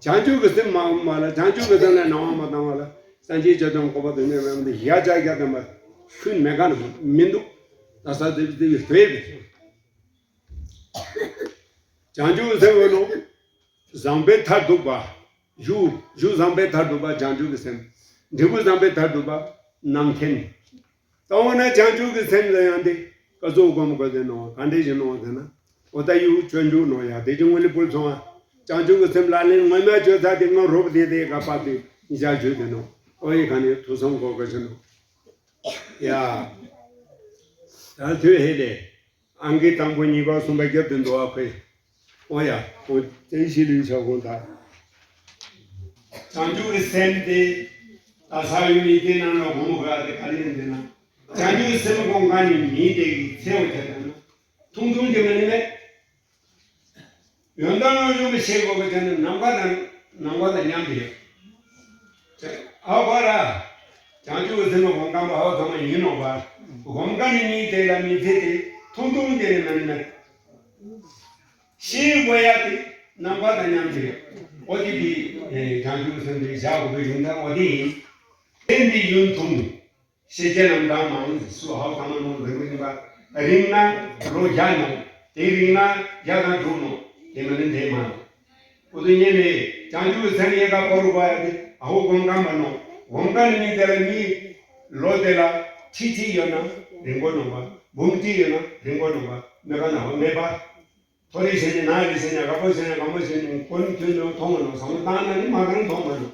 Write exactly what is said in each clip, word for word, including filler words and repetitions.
བྱང་ཆུབ་ཀྱི་སེམས་མ་འོངས་པ་ལ། བྱང་ཆུབ་ཀྱི་སེམས་ལ་སྣང་བ་མ་བཏང་བ་ལ། སངས་རྒྱས་བཅོམ་ལྡན་འཁོར་བ་དུ་མའི་དབང་དུ་བཞག་བྱ་རྒྱ་དམ་པ་ཤུན་མེད་ག་ན་མི་འདུག་ད་ས་དེ་དེ་བའི་དོད་པས། བྱང་ཆུབ་ཀྱི་སེམས་འོ་ནོ། བཟང་པོའི་མཐར་ཐུག་པ། གཞུ་གཞུ་བཟང་པོའི་མཐར་ཐུག་པ་བྱང་ཆུབ་ཀྱི་སེམས། འབྲས་བུ་བཟང་པོའི་མཐར་ཐུག་པ་རྣམ་མཁྱེན། ད་འོ་ན་བྱང་ཆུབ་ཀྱི་སེམས་ལ་ཡང་དེ་ཀ་ཙོག་སྒོམ་དགོས་ཟེར་ནོ། ག་འདྲས་ཞིག་ནོ་ཟེར་ན། འོ་ད་ཡུ་སྤྱོད་འཇུག་ནོ་ཡ། དེ་ཀྱི་དངོས་གནས་ཕུལ་སོང་བ། བྱང་ཆུབ་ཀྱི་སེམས་ལག་ལེན་ངོ་མ་བཅོས་ཚར་དེ་སྔོན་རོབ་དེ་དེ་ག་པ་དེ་ཉིད་བྱ་བཅོས་དེ་ནོ། ཨོ་ཡི་ག་ནས་ཐུགས་བསམ་འགོག་དགོས་ཟེར་ནོ། ཡ། ད་དུས་ཧེ་ལེ། ཨང་ཀི་དང་པོ་གཉིས་པ་གསུམ་པ་བརྒྱབ་སྟེ་འདུག་ཨ་ཁོས། ཨོ་ཡ། ཁོ་བསྟན་བཤིག་ལུས་བྱ་དགོངས་དག་བྱང་ཆུབ་ཀྱི་སེམས་དེ། ད་ས་ཡུལ་མི་དེ་ནང་ལ་སྒོམ་དགོས་ཡ་དེ་ག་ལེན་འདི་ན། བྱང་ཆུབ་ཀྱི་སེམས་སྒོམ་མཁན་ནི་མི་དེ་གི་ཚེ་འོ་བྱ་དང་ན། ཐུང་ཐུང་གི་མ་ནི་མེད། ཡོན་ཏན་རང་བྱུང་གི་ཤེས་དགོས་པ་དེ་ནི་ནམ་མཁའ་དང་ནམ་མཁའ་དང་མཉམ་དུ་ཡོད། ཨ་བ་ར། བྱང་ཆུབ་ཀྱི་སེམས་ལ་སྒོམ་མཁན་པ་ཧ་ཚང་མ་ཡིན་ནོ་བ། སྒོམ་མཁན་ནི་མི་དེ་ལ་མི་ཚེ་དེ་ཐུང་ཐུང་དེ་ནི་མ་ནི་མེད། ཤེས་དགོས་ཡ་དེ་ནམ་མཁའ་དང་མཉམ་དུ་ཡོད། འོ་དེ་དེ་བྱང་ཆུབ་ཀྱི་སེམས་དེ་བཞག་དགོས་པའི་ཡོན་ཏན་འོ་དེ་ཡིན། སེམས་དེ་ཡུན་ཐུང་། ཤེས་བྱའི་རྣམ་གྲངས་མང་། སུ་ཧའོ་ཐ་མ་ནོ་རིང་མིན་པ། རིང་ན་ལོ་བརྒྱ་ནོ། དེ་རིང་ན་བརྒྱ་དང་དྲུག་ནོ། དེ་མ་ནི་དེ་མ་ནོ། ཨུ་ཏུ་ཉེ་ནས་བྱང་ཆུབ་སེམས་ཡེ་ག་པོ་རུ་བ་ཡ་དེ་ཨ་ཧོ་གོམ་གང་མ་ནོ། གོམ་གང་ནི་དེ་ལ་ནི་ལོ་དེ་ལ་ཁྲི་གཅིག་ཡོད་ན་རིང་པོ་ནོ་བ། འབུམ་གཅིག་ཡོད་ན་རིང་པོ་ནོ་བ། མེ་ག་ན་ཧོ་མེ་པ། མཐོ་རིས་ཟེར་ནས་ནག་རིས་ཟེར་ནས་རྒད་པོ་ཟེར་ནས་རྒད་མོ་ཟེར་ནས་ཀུན་མཐུན་ནས་མཐོང་མ་ནོ། བསམ་བློ་བཏང་ན་ནི་མ་བཏང་མཐོང་མ་ནོ།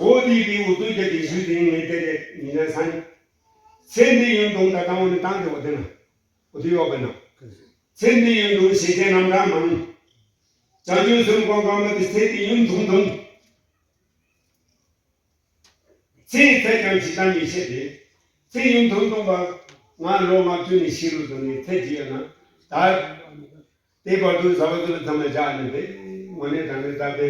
འོ་དེ་དེ་འུ་ཚོའི་རྒྱ་དེ་ཞུས་དེ་ངས་དེ་རེད་ཡིན་ན་ས་ནི། ཚེ་འདི་ཡུན་ཐུང་ད་བཏང་བ་ནི་བཏང་དེ་འོ་དེ་ན། འོ་དེ་ཡོག་པ་ན། ཚེ་འདི་ཡུན་ཐུང་ཤེས་བྱའི་རྣམ་གྲངས་མང་། བྱང་ཆུབ་སེམས་སྒོམ་གང་ལ་དེ་ཚེ་འདི་ཡུན་ཐུང་ཐུང་། ཚེ་ཚད་ཀྱང་ཇི་ལྟར་མི་ཤེས་ཏེ། ཚེ་ཡུན་ཐུང་ཐུང་བ། ང་ལོ་ལྔ་བཅུ་ནས་ཤི་རུ་དུ་ནས་ཚེ་ཇི་ཡོད་ན། ད། དེ་བར་དུ་ཟ་བ་ཚོ་ལ་ཚང་མ་བཞག་ནས་དེ་དངོས་གནས་དྲང་གནས་ད་དེ་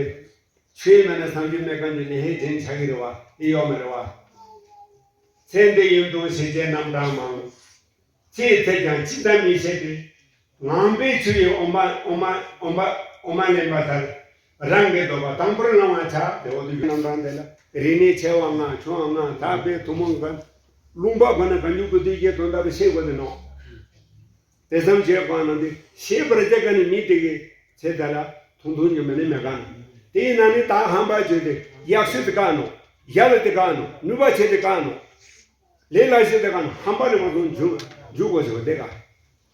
ཆོས་མེད་ན་སངས་རྒྱས་མེད་མཁན་གྱི་ལས་ཧེ་དྲན་ཆགས་ཀྱི་རེད་བ། དེ་ཡོད་མ་རེད་བ། ཚེ་འདི་ཡུན་ཐུང་ཤེས་བྱའི་རྣམ་གྲངས་མང་། ཚེ་ཚད་ཀྱང་ཇི་ལྟར་མི་ཤེས་ཏེ། ངང་པའི་ཆུ་ཡིས་འོ་མ་འོ་མ་འོ་མ་འོ་མ་ལེན་པ་ལྟར། རང་གི་འདོད་པ་དང་པོར་བླང་བར་བྱ། དེ་འོ་དུ་རྣམ་གྲངས་དེ་ལ་རིག་གནས་ཆེ་བ་ལྔ་ཆུང་བ་ལྔ་དག་པའི་ཐུན་མོང་གི་ལུང་པ་ཁོ་ན་གང་འཇུག་གི་དུས་ཀྱི་དོན་དག་པོ་ཤེས་དགོས་ཏེ་ནོ། དེ་ཙམ་བྱས་གོང་ན་འདི་ཤེས་པར་བྱེད་མཁན་ནི་མི་དེ་གི་ཚེ་ད་ལ་ཐུང་ཐུང་ཉམས་མེད་ནི་མེད་ག་ནོ། དེའི་ནང་ནས་ད་ཧམ་པ་བྱས་ཏེ་ཡག་ཤོས་དེ་བཀག་ནོ། ཡག་ལ་དེ་བཀག་ནོ། ནུས་པ་ཆེ་དེ་བཀག་ནོ། ལས་སླ་ཤོས་དེ་བཀག་ནོ། ཧམ་པ་ནི་མ་སོང་འཇུག་འཇུག་དགོས་ཤོག་དེ་བཀག་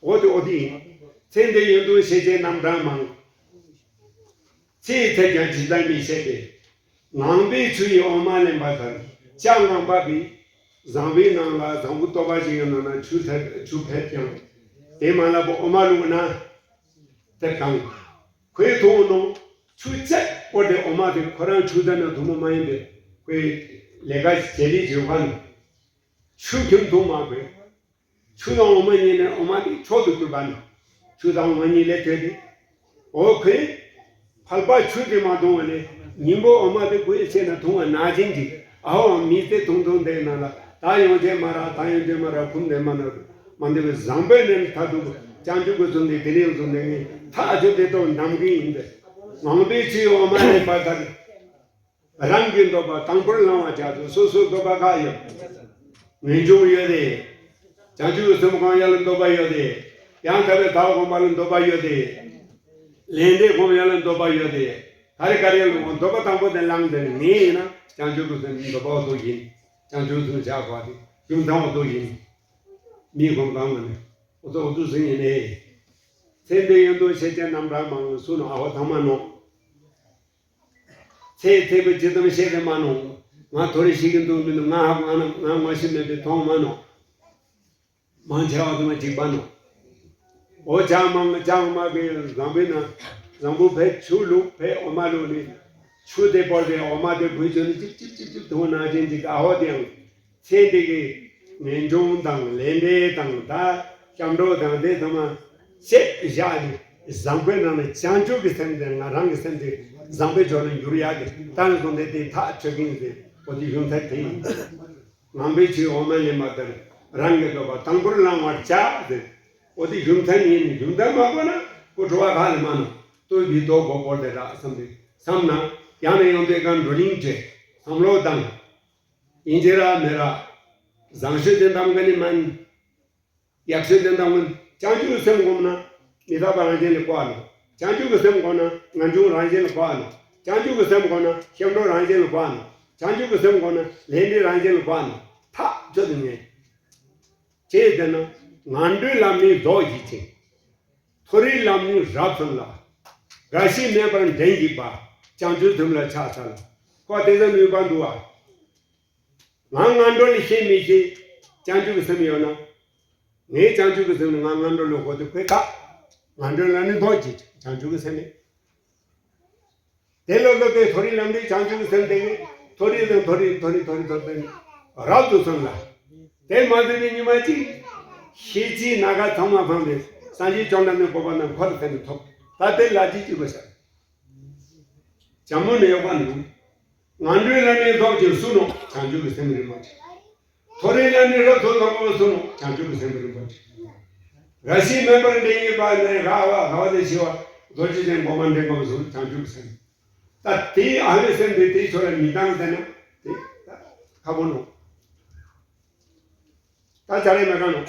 འོ་དེ་འོ་དེ་ཡིན། ཚེ་འདི་ཡུན་ཐུང་ཤེས་བྱའི་རྣམ་གྲངས་མང་། ཚེ་ཡི་ཚད་ཀྱང་ཇི་ལྟར་མི་ཤེས་ཏེ། ངང་པའི་ཆུ་ཡིས་འོ་མ་ལེན་པ་ལྟར། བྱ་ངང་པ་གིས་བཟང་པོའི་ནང་ལ་བཟང་པོ་སྟོབས་པ་ཞིག་ཡོད་ན་ན་ཆུ་ཐད་ཆུ་ཕེབས་ཀྱང་། དེ་མ་ལབ་པ་འོ་མ་བླུགས་ན། དེ་གང་། ཁོས་མཐོང་ནོ། ཆུ་ཚད་པོ་དེ་འོ་མ་དེ་ཁོ་རང་ཆུ་ཚད་ན་ཐུན་མོང་མ་ཡིན་པས་ཁོས་ལས་ཀ་བྱེད་ལས་བྱེད་པ་ནི། ཆུ་ཁྱོད་འཐུང་མ་དགོས། ཆུ་དང་འོ་མ་གཉིས་ནས་འོ་མ་དེ་མཆོག་ཏུ་གྱུར་པ་ནི། ཆུ་དང་འོ་མ་གཉིས་ལས་ཐོས་ཏེ། འོ་ཁོས། ཕལ་པ་ཆུ་དེ་མ་འཐུང་བ་ནས་ཉིན་པོ་འོ་མ་དེ་དགོས་ཆེ་ན་འཐུང་བ་ན་ཅན་གྱི་ཨ་ཧོ་མི་ཚེ་ཐུང་ཐུང་དེ་ནང་ལ་ད་ཡོང་ཆེ་མ་ར་ད་ཡོང་ཆེ་མ་ར་ཁུམ་དེ་མ་ན་མ་འདི་བའི་བཟང་པོའི་ནས་མཐར་ཐུག་བྱང་ཆུབ་ཀྱི་ཚུལ་འདི་དེ་ནས་བཟུང་ནས་ངས་ཐག་ཆོད་དེ་ཏོ་འདམ་གི་ཡིན་པས། ངང་པའི་ཆུའི་འོ་མ་ལེན་པ་ལྟར། རང་གི་འདོད་པ་དང་པོར་བླང་བར་བྱ་སྟེ། སོ་སོའི་འདོད་པ་ག་ཡོད། ངེས་འབྱུང་ཡོད་དེ། བྱང་ཆུབ་སེམས་སྒོམ་ཡ་ལ་འདོད་པ་ཡོད་དེ། ཡང་དག་པའི་ཐབས་སྒོམ་པ་ལ་འདོད་པ་ཡོད་དེ། ལས་འབྲས་སྒོམ་ཡ་ལ་འདོད་པ་ཡོད་དེ། ག་རེ་ག་རེ་ལ་འདོད་པ་དང་པོ་དེ་བླངས་ཏེ་ངས་ཡིན་ན་བྱང་ཆུབ་ཀྱི་སེམས་འདོད་པ་འོ་དོ་ཡིན། བྱང་ཆུབ་སེམས་བྱ་དགོས་ཏེ་ཡུམ་ཐང་འོ་དོ་ཡིན། མི་སྒོམ་གང་མ་ནི་འོ་དོ་འོ་དོ་ཟིན་ཡིན་ནས། ཚེ་འདི་ཡུན་ཐུང་ཤེས་བྱའི་རྣམ་གྲངས་མང་སུ་ནོ་ཨ་ཧོ་ཐ་མ་ནོ། ཚེ་ཚེ་བའི་ཇི་ཙམ་ཤེས་ཏེ་མ་ནོ། ང་ཐོ་རེ་ཤི་གི་འདུག་མི་འདུག་ང་ཧ་ང་ན་ང་ངོ་ཤེས་མེད་པའི་མཐོང་མ་ནོ། མང་ཆེ་བ་དུ་མ་འཇིག་པ་ནོ། འོ་ཇག་མ་ཇག་མ་གི་བཟང་པོའི་ན་བཟང་པོ་བས་ཆུ་བླུགས་བས་འོ་མ་བླུགས་ནི། ཆུ་དེ་བོར་ཏེ་འོ་མ་དེ་འགུལ་བྱུང་ནི་ཅིབ་ཅིབ་ཅིབ་ཅིབ་འཐུང་ན་ཅན་ཅིག་ཨ་ཧོ་དེ་ཡང་། ཚེ་འདི་གི་ངེས་འབྱུང་དང་ལས་འབྲས་དང་ད་སྐྱབས་འགྲོ་དང་དེ་ཚང་མ་བཤད་བཞག་ནས་བཟང་པོའི་ནང་ནས་བྱང་ཆུབ་ཀྱི་སེམས་དེ་ང་རང་གི་སེམས་དེ་བཟང་པོའི་ཕྱོགས་ནས་འགྱུར་ཡག་གི་ད་ནས་བཟུང་སྟེ་དེ་ཐག་ཆོད་ཀྱིན་ཟེར་འོ་དེ་ཡོང་ཐབས་དེ་ཡིན། ངང་པའི་ཆུའི་འོ་མ་ལེན་པ་ལྟར་རང་གི་འདོད་པ་དང་པོར་བླང་བར་བྱ་ཟེར། འོ་དེ་ཡོང་ཐབས་ཡིན་ནས་ཡོང་ཐབས་མ་དགོས་ན་ཁོ་འགྲོ་བ་ག་ལ་མ་ནོ་ལྟོས་པའི་ལྟོ་གོ་བོར་དེ་རག་བསམ་སྟེ་བསམ་ན། ཡང་ནས་ཡང་དུ་གང་བགྲོ་གླེང་བྱས། བསམ་བློ་བཏང་། ཡིན་གཅིག་ར་མེད་ར། བཟང་སྤྱོད་དེ་འདམ་ག་ནི་མིན། ཡག་སྤྱོད་དེ་འདམ་ག་ནི། བྱང་ཆུབ་སེམས་སྒོམ་ན་མི་རྟག་པ་རང་བཞིན་ལ་གོ་བ་ནོ། བྱང་ཆུབ་ཀྱི་སེམས་སྒོམ་ན་ངེས་འབྱུང་རང་བཞིན་ལ་གོ་བ་ནོ། བྱང་ཆུབ་ཀྱི་སེམས་སྒོམ་ན་སྐྱབས་འགྲོ་རང་བཞིན་ལ་གོ་བ་ནོ། བྱང་ཆུབ་ཀྱི་སེམས་སྒོམ་ན་ལས་འབྲས་རང་བཞིན་ལ་གོ་བ་ནོ། ཐག་ཆོད་དུ་ངེས། ཅེས་དེ་ན་ངན་འགྲོའི་ལམ་ནི་ལྡོག་བགྱིད་ཅིང་། མཐོ་རིས་ལམ་ནི་རབ་མཐོང་ལ། རྒ་ཤི་མེད་པར་འདྲེན་བགྱིད་པ། བྱང་ཆུབ་ཐོབ་ལ་ཕྱག་འཚལ་ལོ། ཁོ་དེ་ཚོ་ནུས་པ་འདུག་བ། ང་ངན་འགྲོ་ལ་ཤེས་མི་ཤེས། བྱང་ཆུབ་ཀྱི་སེམས་ཡོད་ན། ངའི་བྱང་ཆུབ་ཀྱི་སེམས་ནི་ང་ངན་འགྲོ་ལ་གོ་དུས་ཁོས་ཁ། ངན་འགྲོའི་ལམ་ནི་ལྡོག་བགྱིད་བྱང་ཆུབ་ཀྱི་སེམས་ནི། དེ་ལ་ལོ་དེ་མཐོ་རིས་ལམ་འདི་བྱང་ཆུབ་ཀྱི་སེམས་དེ་གིས་མཐོ་རིས་དང་མཐོ་རིས་མཐོ་རིས་མཐོ་རིས་མཐོ་རིས་རབ་ཏུ་སོང་ལ། དེ་མ་ཐོས་པའི་ཉི་མ་གཅིག་ཤེས་བྱའི་སྣ་ཁ་ཚང་མ་འཕངས་ཏེ་སངས་རྒྱས་བཅོམ་ལྡན་འདས་གོ་འཕང་རྣམས་ཁོ་ལ་ཕན་ཐོགས། ད་དེ་ལ་ཅི་ཅི་དགོས་ཤག་ཇ་མོ་ནས་ཡོད་པ་ནི། ངན་འགྲོའི་ལམ་ནས་ལྡོག་ཅིང་བསུ་ནོ་བྱང་ཆུབ་ཀྱི་སེམས་རིན་པོ་ཆེ། མཐོ་རིས་ལམ་ནས་རབ་ཏུ་ལྡོག་པར་བསུ་ནོ་བྱང་ཆུབ་ཀྱི་སེམས་རིན་པོ་ཆེ། རྒ་ཤི་མེད་པར་འདྲེན་བགྱིད་པ་ནས་རྒ་བ་རྒ་བ་ལས་ཞི་བ་རྡོ་རྗེ་ཅན་གོ་འཕང་འདྲེན་པར་བསུ་བྱང་ཆུབ་ཀྱི་སེམས། ད་དེའི་ཨ་བའི་སེམས་དེ་དེའི་ཕྱོགས་ལ་མི་བཏང་ཟེར་ན་དེ་ད་ཁག་པོ་ནོ། ད་བྱ་རེ་མེད་ག་ནོ།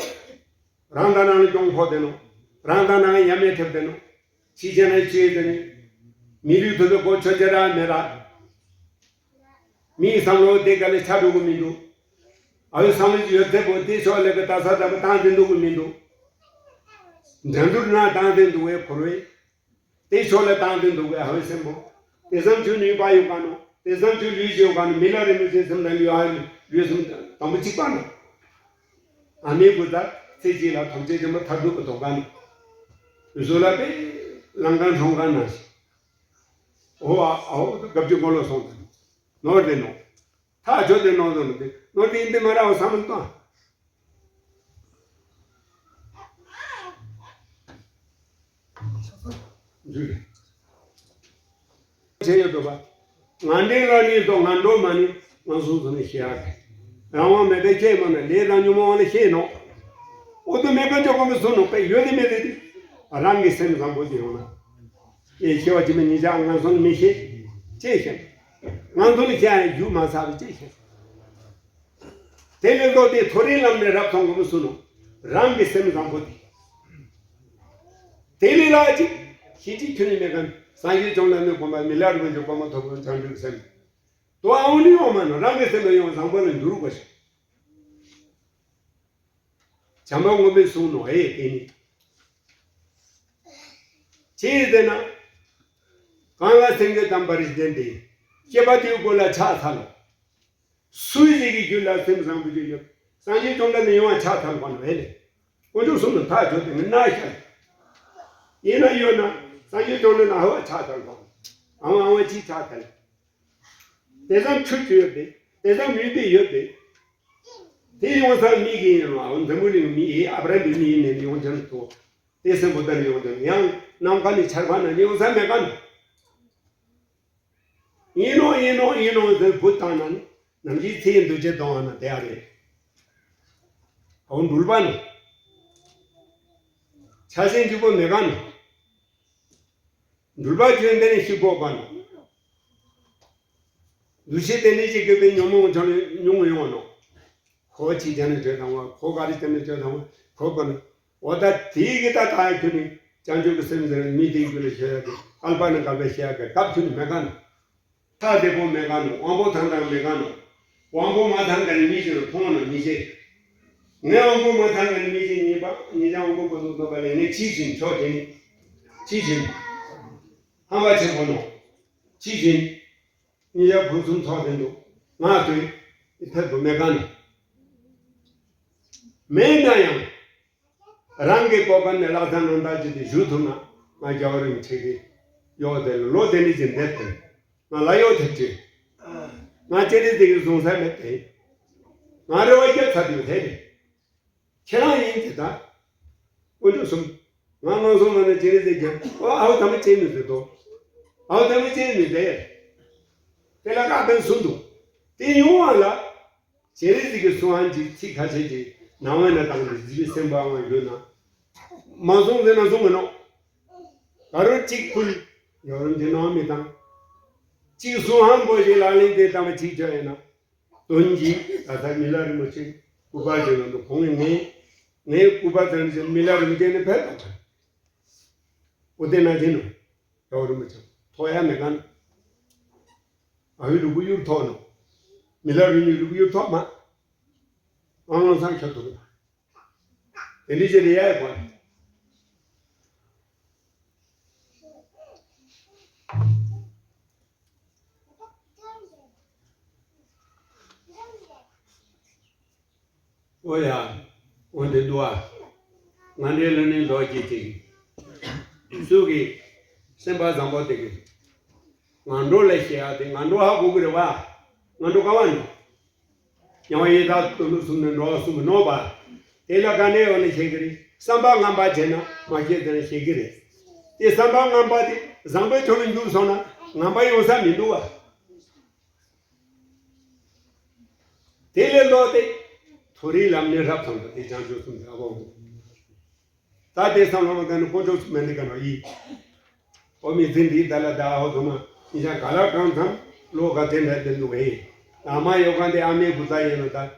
རང་དང་རང་ལ་གྱོང་ཕོག་བསྡད་ནོ། རང་དང་རང་ཡ་མེད་ཐེབས་བསྡད་ནོ། ཕྱི་རྒྱལ་ན་ཆོས་དེ་ནི། མི་ལུས་དོན་དུ་གོ་ཆོད་ཅེ་ར་མེད་ར། མིའི་བསམ་བློ་དེ་ག་ལས་ཆ་འགྲོ་གི་མི་འདུག་ཨ་བའི་བསམ་བློ་ཡོད་ཚད་པོ་དེ་ཕྱོགས་ལས་ཀྱི་ལྟ་ས་ལྟ་བུ་བཏང་དེ་འདུག་གི་མི་འདུག་འགྲན་བསྡུར་ན་བཏང་དེ་འདུག་བའི་འཁོར་བའི། དེ་ཕྱོགས་ལ་བཏང་དེ་འདུག་བའི་ཨ་བའི་སེམས་པོ། དེ་བསམ་ཆུ་ནུས་པ་ཡོད་ག་ནོ། དེ་བསམ་ཆུ་ལུས་ཡོད་ག་ནོ། མི་ལ་རིན་པོ་ཆེ་སེམས་དང་ཡོད་ཨ་ལུས་སེམས་དང་པོ་གཅིག་པ་ནོ། ཨ་མའི་བུ་དག་ཚེ་གཅིག་ལ་ཐམས་ཅད་འཇོམས་པ་མཐར་ཐུག་གི་དོ་ག་ནོ། བཟོ་ལ་པའི་ལང་ཀ་འཁྲུངས་ག་ན་ཞིག་ཨོ་ཨ་ཨོ་དགབ་ཀྱི་མགོ་ལོ་སོང་དང་ནོར་དེ་ནོ། ཐག་ཆོད་དེ་ནོར་དོ་ནོ་དེ་ནོར་དེ་ཡིན་དེ་མ་ར་བ་བསམ་བློ་བཏང་། འཇུ་རེ། བྱས་ཡོད་འགྲོ་བ། ང་འདྲེན་ལ་ནི་དོ་ང་འགྲོ་མ་ནི་ང་སོང་ཚོ་ནི་ཤེས་ཡག་གི་རང་དབང་མེད་པའི་ཁྱེད་མ་ནི་ལས་དང་ཉོན་མོངས་ལ་ཤེས་ནོ། ཨོ་དོ་མེད་པ་ཅོག་གོ་མི་སོང་ནོ་པས་ཡོད་དེ་མེད་དེ་དེ། རང་གི་སེམས་བཟང་པོ་དེ་ཡོང་ན། ཨེ་ཤེས་པ་ཅི་མི་ཉིད་ཅག་ང་སོང་མི་ཤེས། ཅེས་ཤེས། ང་ཚོ་ནི་ཤེས་ཡག་རྒྱུ་མ་ཚར་བ་ཅེས་ཤེས། དེ་ལས་ལྡོག་སྟེ་མཐོ་རིས་ལམ་ནས་རབ་མཐོང་དགོས་པ་སུ་ནོ། རང་གི་སེམས་བཟང་པོ་དེ། དེ་ལས་ལྷག་ཅིག་ཤེས་ཅིག་ཁྱོད་ནི་མེད་གམ། སངས་རྒྱས་བཅོམ་ལྡན་འདས་དགོངས་པ་མི་ལ་རིན་པོ་ཆེ་དགོངས་པ་ཐོབ་པའི་བྱང་ཆུབ་སེམས། དོ་ཨའོ་ནི་ཡོང་མ་ནོ་རང་གི་སེམས་ལ་ཡོང་བཟང་པོ་ལ་འགྱུར་དགོས་ཤིག་བྱམས་པ་མངོན་པའི་གསུང་ནོ་ཨེ་དེ་ནི། ཅི་ཡིན་ཟེར་ན། གང་ལ་སེམས་ཀྱི་དམ་པར་བརྟེན་ཏེ། སྐྱེས་པ་དེའི་མགོ་ལ་ཕྱག་འཚལ་ལོ། སུ་ཞིག་གི་རྒྱུད་ལ་སེམས་བཟང་པོ་ཅིག་ཡོད། སངས་རྒྱས་བཅོམ་ལྡན་འདས་ཡོང་བ་ཕྱག་འཚལ་བ་ནི་བས་ལས། དཀོན་མཆོག་གསུམ་ལ་ཐག་ཆོད་དེ་ངས་མནའ་བཞག་ཡིན་ན་ཡོད་ན་སངས་རྒྱས་བཅོམ་ལྡན་འདས་ཨ་བ་ཕྱག་འཚལ་བ། ཨ་བ་ཨ་བ་ཅིག་ཕྱག་འཚལ། དེ་ཙམ་ཆུ་ཆུ་ཡོད་པས་དེ་ཙམ་མུན་པས་ཡོད་པས། དེ་ཡོང་ས་མི་གི་ཡིན་ནོ་ཨ་བ་འཛམ་བུ་གླིང་མི་ཡི་ཨ་བྲ་འདི་མི་ཡིན་ནས་ཡོང་ཅན་དུ། དེ་སེམས་པོ་ལྟར་ཡོང་དོན་ཡང་ནམ་མཁའ་ནི་ཆར་པ་ན་ཡོང་ས་མེད་ག་ནོ། ཡིན་ནོ་ཡིན་ནོ་ཡིན་ནོ་ཟེར་བུ་བཏང་ན་ནི་ནམ་རྒྱུན་ཚེ་ཡི་འདུ་བྱེད་གཏོང་བ་ན་དེ་ཨ་རེད། འོ་འགྲུལ་པ་ནི། ཆ་ཤས་འཇིགས་པོ་མེད་ག་ནོ། འགྲུལ་པ་ཁྱོད་འདི་ནི་ཤི་དགོས་ག་ནོ། འདུ་ཤེས་དེ་ནི་ཅི་དགོས་པའི་ཉོན་མོངས་ཆ་ནས་ཉུང་ངུ་ཡོང་ནོ། ཁོ་ཅི་བྱས་ནས་བྱོས་དང་བ་ཁོ་ག་རེ་བྱས་ནས་བྱོས་དང་བ་ཁོ་ག་ནི། འོ་ད་དེའི་གི་ད་ད་ཁྱོད་ནི་བྱང་ཆུབ་ཀྱི་སེམས་ཟེར་མི་དེའི་རྒྱུད་ལ་ཤེས་ཡག་གི་བསྐལ་པ་ནས་བསྐལ་པའི་ཤེས་ཡག་གི་སྐབས་ཁྱོད་ནི་མེད་ག་ནི། ཐག་བདེ་པོ་མེད་ག་ནི་དབང་པོ་ཐང་ཐང་མེད་ག་ནི། དབང་པོ་མ་ཐང་ག་ནི་མི་ཤེས་ནི་མཐོང་ནི་མི་ཤེས། ངས་དབང་པོ་མ་ཐང་ག་ནི་མི་ཤེས་ཉེས་པ་ཉེས་ཅན་དབང་པོ་ཀུན་ཏུ་སྡོམ་པ་ལས་ངས་ཅི་བྱིན་ཆོག་དེ་ནི། ཅི་བྱིན། ཧམ་པ་ཆེན་པོ་ནོ། ཅི་བྱིན། ཉེས་ཅན་ཕུན་སུམ་ཚོགས་ལྡན་འདུག་ང་ཚོས་ཐེབས་དུ་མེད་ག་ནི། མེད་ན་ཡང་། རང་གི་གོ་སྐབས་ནས་ལག་ཐང་རང་ལྟ་ཅི་དེ་ཞུ་ཐུབ་ན་ང་རྒྱལ་བ་རིན་ཆེ་གི་ཡོག་དེ་ལོ་དེ་ནི་ཅི་འདེབས་དེ་ང་ལ་ཡོག་ཐེབས་ཅི། ང་ཅི་རིགས་དེ་གི་བཟུང་ས་མེད་དེ། ང་རེ་བ་རྒྱབ་ཚར་དུས་དེ་ནི། ཁྱེད་རང་ཡིན་དེ་ད། དཀོན་མཆོག་གསུམ། ང་ང་སོང་ང་ནས་ཅི་རིགས་དེ་རྒྱབ་ཨོ་ཨའོ་ད་མི་ཅི་མི་ཟེར་དོ། ཨའོ་ད་མི་ཅི་མི་ཟེར། དེ་ལ་ཁ་ཏོན་གསུང་འདུག་དེ་ཡོང་བ་ལ། ཇེ་རི་ཟིག་གི་གསུང་ཨ་ཅིག་ཚིག་ཁ་ཤས་ཀྱི་ནང་བའི་ན་དང་གི་ཟི་བི་སེམས་པ་ཨང་ཡོད་ན། མ་སོང་ཟེར་ན་སོང་མི་ནོ། ག་རོ་གཅིག་ཕུལ། ཡོ་རོ་འདི་ནང་མི་དང་། གཅིག་གསུང་ཧམ་པོ་ཞིག་ལག་ལེན་དེ་བཏང་བ་གཅིག་ཆོད་ཡིན་ན། དོན་གྱིས་ད་ལྟ་མི་ལ་རིན་པོ་ཆེ་སྐུ་པར་ཞིག་ལ་འདུག་ཁོང་གིས་ངས་ངའི་སྐུ་པར་དང་མི་ལ་རིན་པོ་ཆེ་ནས་ཕེབས་དང་། འོ་དེ་ན་བྱིན་ནོ། རྒྱལ་བ་རིན་པོ་ཆེ་ཐོག་ཡ་མེད་ག་ནོ། ཨ་བི་ལུ་གུ་ཡུར་ཐོག་ནོ། མི་ལ་རིན་ཡུ་ལུ་གུ་ཡུར་ཐོག་མ། ཨང་ལང་སང་ཁྱོད་ཐུག་ན། དེ་འདྲི་ཅེ་རེ་ཡ་ཡ་གོ། ཨོ་ཡ། འོ་འདི་འདུག་ཨ། ང་འདྲའི་ལ་ནི་ལོ་སྐྱེས་ཅིག་སུ་གི་སེམས་པ་བཟང་པོ་དེ་གི། ང་འགྲོ་ལས་ཤེས་ཡ་དེ་ང་འགྲོ་ཧ་གོ་གི་རེད་བ། ང་འགྲོ་ག་བ་ནི། ཡང་ཡི་དྭགས་སྟོན་ལུགས་གསུམ་ནས་འགྲོ་བ་གསུམ་གྱི་ནོར་བ། དེ་ལ་ག་ནས་ཡོང་ནས་ཤེས་ཀྱི་རེད། བསམ་པ་ངན་པ་བྱས་ན་མ་ཤེས་ཟེར་ནས་ཤེས་ཀྱི་རེད། དེ་བསམ་པ་ངན་པ་དེ་བཟང་པོའི་ཕྱོགས་ལ་འགྱུར་སོང་ན་ངན་པ་ཡོང་ས་མི་འདུག་བ། དེ་ལས་ལོག་སྟེ། མཐོ་རིས་ལམ་ནས་རབ་སངས་པ་དེ་བྱང་ཆུབ་སེམས་དེ་ཨ་བོ། ད་དེ་བསམ་བློ་མ་བཏང་ནས་དཀོན་མཆོག་གསུམ་མེད་ནི་ག་ནོ་ཡིན། ཨོ་མི་ཚེ་འདིའི་ཟླ་ལ་ཟླ་ཨ་ཧོ་དུ་མ་ཉི་ཤང་ག་ལ་གང་འཚམ་ལོ་ག་དེ་འདྲ་དེ་འདུག་ཨེ། ཨ་མ་ཡོ་ག་འདི་ཨ་མའི་བུ་ཚ་ཡིན་ནོ་ད།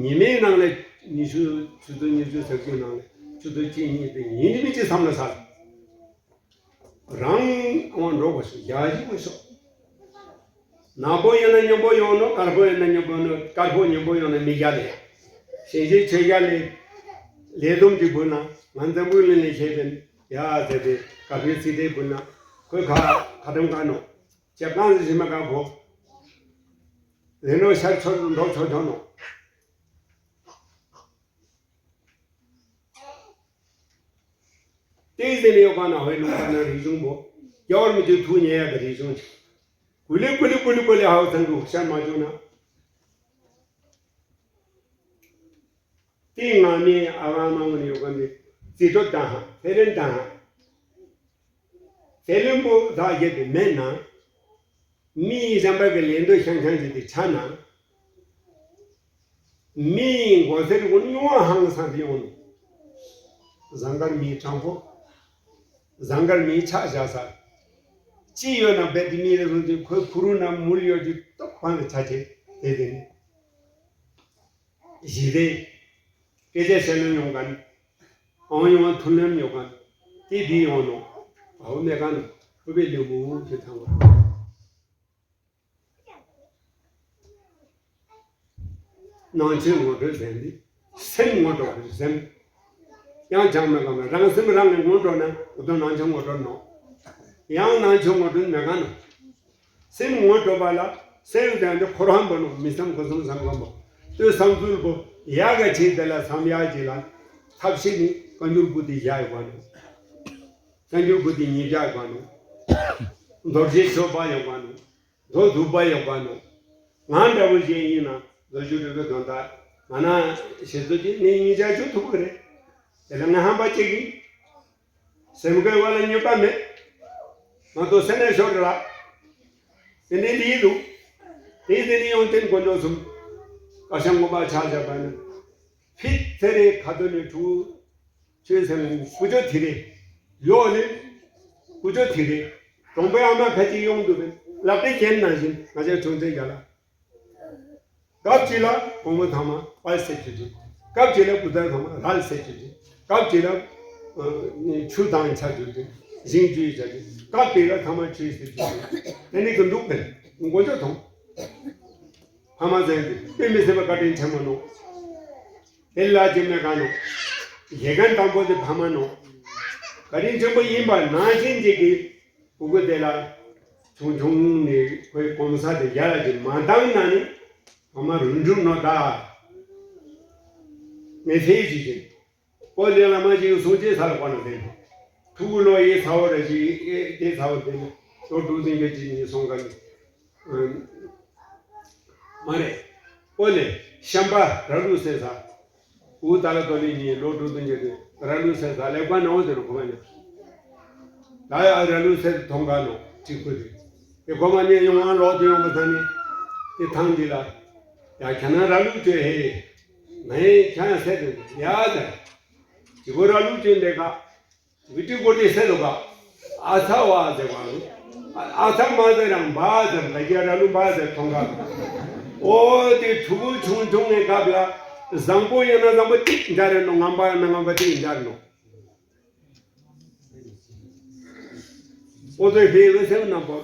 ཉི་མའི་ནང་ལས་ཉི་ཤུ་ཆུ་ཚོད་ཉི་ཤུ་ཟེར་གྱི་ནང་ལས་ཆུ་ཚོད་གཅིག་གཉིས་དེ་ཉིན་མི་གཅིག་བསམ་ལ་ཟ། རང་དབང་འགྲོ་དགོས་ཤོག་ཡ་ཡི་དགོས་ཤོག་ནག་པོ་ཡིན་ན་སྙོམས་པོ་ཡོང་ནོ། དཀར་པོ་ཡིན་ན་སྙོམས་པོ་ནོ། དཀར་པོ་སྙོམས་པོ་ཡོང་ན་མི་རྒྱ་ལས། ཞིང་ཆེན་ཆོས་རྒྱ་ལས། ལས་བསྡོམས་ཀྱི་བུ་ན་ང་འཛམ་བུའི་གླིང་ནས་ཤེས་པའི་ཡ་ཟེར་ཏེ་ག་པའི་ཚིག་དེ་བུ་ན་ཁོས་ཁ་ཁ་ཏམ་ག་ནོ། ཇབ་གང་ཟེར་ཞིག་མ་ག་གོ་ལས་ནོ་ཤར་ཆོར་འགྲོ་ཆོར་ཆོར་ནོ། ཏེ་ཟེར་ནས་ཡོད་པ་ན་ཧོའི་ལུང་པ་ན་རིག་གཞུང་པོ། རྒྱལ་བར་མི་དུས་ཐུག་ཉེ་ཡ་གི་རིག་གཞུང་ཅིག་གུ་ལེ་གུ་ལེ་གུ་ལེ་གུ་ལེ་ཧའོ་ཚང་གི་ཤར་མ་བྱུང་ན། ཏེ་ང་མི་ཨ་བ་མ་ངོ་ནས་ཡོད་པ་འདི་རྩིས་སྤྲོད་དང་ཧ་ཕེ་ལེན་དང་ཧ། དེ་ལེན་པོ་བདག་བརྒྱད་དུ་མེད་ན། མིའི་གཞན་པ་གི་ལེན་འདོད་ཤང་ཤང་ཅིག་དེ་ཆ་ན། མིའི་མགོ་སེར་ཀུན་རྙོག་ཧང་སང་དེ་ཡོང་ནོ། ཟངས་དཀར་མིའི་དྲང་པོ། ཟངས་དཀར་མིའི་ཆ་བཞག་ས། ཅི་ཡོད་ན་བེད་དེ་མིའི་རེ་ཟུང་དེ་ཁོའི་ཁུ་རུ་ན་མུལ་ཡོད་རྒྱུ་སྟོབས་བང་གི་ཆ་ཆེ་དེ་དེ་ནི། ཞི་བདེ། སྐད་ཆ་བཤད་ལམ་ཡོང་མཁན། ཨང་ཡོང་མཐུན་ལམ་ཡོང་མཁན། དེ་འདི་ཡོང་ནོ། ཨའུ་མེ་ག་ནོ། ཨུ་བེ་ལེ་མུ་གི་ཐང་བ། སྣང་ཆེན་ངོ་སྤྲོད་ཟེར་འདི། སེམས་ངོ་སྤྲོད་ཟེར། ཡང་ཅང་མེད་ག་མེད་རང་སེམས་རང་གིས་ངོ་སྤྲོད་ན་ཨུ་ཐོ་སྣང་ཆེན་ངོ་སྤྲོད་ནོ། ཡང་སྣང་ཆེན་ངོ་སྤྲོད་མེད་ག་ནོ། སེམས་ངོ་སྤྲོད་པ་ལ་སེམས་དང་འདི་འཁོར་བ་འབོ་ནོ། མི་བསམ་ཁོ་བསམ་བསམ་གོམ་པོ། ལྟོས་བསམ་ཚུལ་པོ་ཡག་ག་ཆེ་དེ་ལ་བསམ་ཡག་ཅིག་ལ་ཐབས་ཤེས་ནི་བཀའ་འགྱུར་པོ་དེ་བཞག་ཡོད་པ་ནོ། བཀའ་འགྱུར་པོ་དེ་ཉིད་བཞག་ཡོད་པ་ནོ། མདོ་རྒྱུད་ཆོས་པ་ཡོད་པ་ནོ། མདོ་སྡུག་པ་ཡོད་པ་ནོ། ང་འདྲ་བོ་ཅན་ཡིན་ན་མདོ་རྒྱུད་རིག་པའི་དོན་དག་ང་ན་ཞེ་ཚོད་ཀྱི་ནི་ཉིད་བྱ་ཆོག་ཐུབ་ཀྱི་རེད། དེ་ལ་ང་ཧམ་པ་སྐྱེ་གི། སེམས་ཁའི་བ་ལ་ཉོན་པ་མེད། ང་ཏོ་སེམས་ནས་ཤོར་ར། དེ་ནས་ལི་ལུ། དེ་དེ་ནས་ཡོང་བསྟན་དཀོན་མཆོག་གསུམ། བཀའ་ཤག་ངོ་མ་ཆ་བཞག་པ་ནི། ཕིད་ཚེ་རེ་ཁ་ཏོ་ནས་ཕྲུ་གུ། ཆོས་སེམས་ཀུ་ཅོ་ཐི་རེ། ཡོ་ལེ། ཀུ་ཅོ་ཐི་རེ། གྲོང་པའི་ཨ་མ་ཁ་ཅིག་ཡོང་འདུག་པས་ལབ་དེ་རྒྱན་ནང་བཞིན་ང་ཅག་ཆུང་ཚེ་རྒྱ་ལ། སྐབས་གཅིག་ལ་བུ་མོ་ཐ་མ་པལ་སེ་ཆུ་ཆུ། སྐབས་གཅིག་ལ་བུ་ཚ་ཐ་མ་རལ་སེ་ཆུ་ཆུ། སྐབས་གཅིག་ལ་ཆུ་དང་ཆ་ཆུ་ཆུ། ཞིང་ཆུའི་ཆ་ཆུ། སྐབས་གཅིག་ལ་ཐ་མ་ཆུའི་སེ་ཆུ་ཆུ། དེ་ནི་གི་འདུག་པས་མགོ་ཅོག་ཐོང་། ཕ་མ་ཟེར་ཏེ་དཔེ་མི་སྲིད་པ་བཀའ་དྲིན་ཆེན་མོ་ནོ། དེ་ལ་ཅི་མེད་ག་ནོ། དགེ་རྒན་དང་པོ་དེ་ཕ་མ་ནོ། བཀའ་དྲིན་ཆེན་པོ་ཡིན་པ་ནང་བཞིན་གཅིག་གིས། ཕྲུ་གུ་དེ་ལ་ཆུང་ཆུང་ནས་ཁོའི་གོམས་ས་དེ་རྒྱ་ལ་ཅིག་མ་བཏང་ན་ནི་ཕ་མ་རུ་འགྲུབ་ནོ་ད། ངས་ཟེར་ཅིག་ཅིག་ཨོ་ལེ་བླ་མ་ཅིག་གསུང་ཅིག་ས་ལ་བ་ན་ཟེར་ནོ། ཕྲུ་གུ་ལོ་ཡི་ཚ་བོ་རེ་ཅིག་ཨེ་དེ་ཚ་བོ་དེ་ནི་ལོ་དྲུག་ཙམ་གྱི་ཅིག་ནི་སོང་ག་ནི། མ་རེད། ཨོ་ལེ་ཤམ་པ་ར་ལུ་སེ་ས། ཨུ་ཏ་ལ་ཏོ་ལི་ནི་ལོ་དྲུག་ཏུ་འགྱུར་ཏེ་ར་ལུ་སེ་ས་ལེགས་པ་ནའོ་ཟེར་རུ་གོ་བ་ནི། ད་ཡ་ར་ལུ་སེ་ཐོང་ག་ནོ་ཅིག་ཁུ་དེ། དེ་གོ་མ་ནི་ཡོང་བ་ལོག་ཏུ་ཡོང་བ་ད་ནི། དེ་ཐང་འདི་ལ། ཡ་ཁྱེད་ན་ར་ལུ་ཅོ་ཧེ། ང་ཡི་ཁྱེད་ཡ་སེ་དེ་ཡ་ད། ཅི་གོ་ར་ལུ་ཅོ་འདེ་ག། བི་ཏི་གོ་ཏི་སེ་དོ་ག། ཨ་ཚ་བ་ཟེར་བ་ནི། ཨ་ཚ་མ་ཟེར་རང་འབའ་ཟེར། ད་རྒྱ་ར་ལུ་འབའ་ཟེར་མཐོང་ག། ཨོ་དེ་ཕྲུ་གུ་ཆུང་ཆུང་ནས་སྐབས་ལ་བཟང་པོ་ཡིན་ན་བཟང་པོ་ཏིག་འདྲ་རེད་ནོ། ངན་པ་ཡིན་ན་ངན་པ་ཏིག་འདྲ་རེད་ནོ། ཨོ་དེ་ཧེ་ལོ་སེམས་ནང་པོ།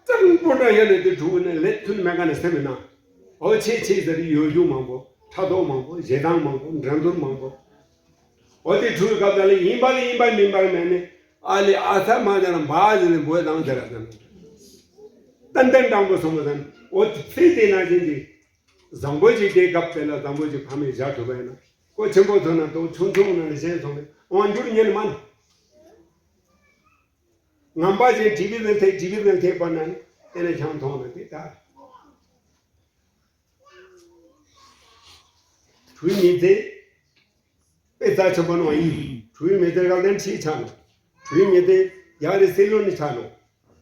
གཙང་པོ་འདྲ་ཡོད་ནས་དེ་ཕྲུ་གུ་ནས་ལས་མཐུན་མེད་ག་ནས་སེམས་ནང་། ཨོ་ཆེ་ཆེ་ཟེར་ཡོད་རྒྱུ་མང་པོ། ཕྲག་དོག་མང་པོ། ཞེ་སྡང་མང་པོ། འགྲན་བསྡུར་མང་པོ། ཨོ་དེ་ཕྲུ་གུ་སྐབས་ལ་ཡིན་པ་ལ་ཡིན་པ་མིན་པར་མེད་ནས། ཨ་ལེ་ཨ་ཚ་མ་ཟེར་རང་འབའ་ཟེར་ནས་འབོད་དང་ཟེར་ར་ཟེར་ན། ཏན་ཏན་དྲང་པོ་སོང་བ་ཟེར་ན། ཨོ་ཚེ་དེ་ན་བཞིན་གྱི་བཟང་པོ་ཅིག་དེ་སྐབས་དེ་ལ་བཟང་པོ་ཅིག་ཕ་མས་བཞག་ཐུབ་པ་ཡིན་ན། ཁོ་ཆེན་པོ་ཐོན་ན་དོ་ཆུང་ཆུང་ནང་ལ་གཞན་སོང་ནས་དབང་སྒྱུར་ཉན་མ་ནི། ངན་པ་ཅན་དྲི་བའི་ནང་ཐེག་དྲི་བའི་ནང་ཐེག་པ་ན་ནི་དེ་ནས་ཆང་འཐུང་ན་དེ་ལྟ། བུའི་མི་ཚེ་དཔེ་རྩ་ཆེན་པོ་ནོ་ཡིན། བུའི་མི་ཚེ་རག་ལྡན་ཁྲིད་ཆ་ནོ། བུའི་མི་ཚེ་ཡག་རེ་སྲིད་ལོ་ནི་ཆ་ནོ།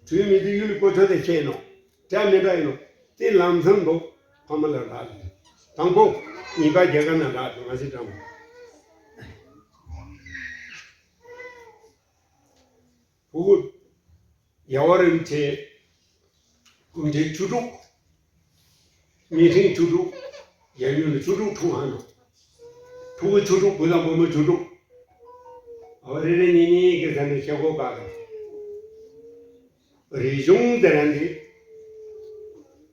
བུའི་མི་ཚེ་ཡུལ་ལ་གོ་ཆོད་དེ་ཤེས་ནོ། འདྲ་མི་འདྲ་ཡིན་ནོ། དེ་ལམ་སང་འདུག་ཕ་མ་ལ་རག་ལས། དང་པོ་ཉིན་པ་རྒྱལ་ཁ་ན་རག་ལས་ང་ཞིག་དྲང་། བུ་གུ་ཡ་བ་རིན་ཆེ། གུང་ཁྲན་བཅུ་དྲུག་མི་ཧྲིང་བཅུ་དྲུག་ཡ་ཡུལ་ལ་བཅུ་དྲུག་འཁྲུངས་ཧ་ནོ། ཕྲུ་གུ་བཅུ་དྲུག་བུ་དང་བུ་མོ་བཅུ་དྲུག་ཨ་བ་རེ་རེ་གཉིས་གཉིས་ཀྱི་ས་ནས་ཤེས་གོ་ག་ག་རིག་གཞུང་དེ་རང་གི་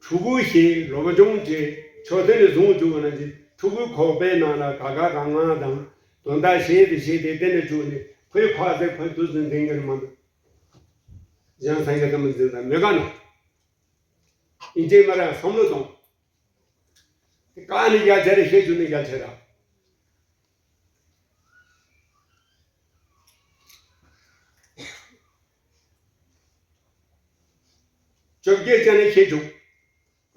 ཕྲུ་གུ་ཞིག་སློབ་སྦྱོང་བྱེད་ཆོག་དེ་ནས་བཟུང་བཅུག་པ་ན་གྱི་ཕྲུ་གུའི་ཁོག་པའི་ནང་ལ་ག་ག་ག་ང་དང་དོན་དག་ཤེས་དེ་ཤེས་དེ་དེ་ནས་བཅུག་ནས་ཁོའི་ཁ་ཟས་ཁོའི་དུས་སུ་འཛིན་གྱི་མ་འདུག་གཞན་སངས་རྒྱས་ཀྱི་མི་འཛིན་དང་མི་དགའ་ནོ། ཨིན་ཅེ་མ་ར་བསམ་བློ་གཏོང་། དེ་ག་ནས་རྒྱ་ཆེ་རེ་ཤེས་རྒྱུ་ནི་རྒྱ་ཆེ་ར། བཅོ་བརྒྱད་ཅན་ནས་ཤེས་བྱུང་།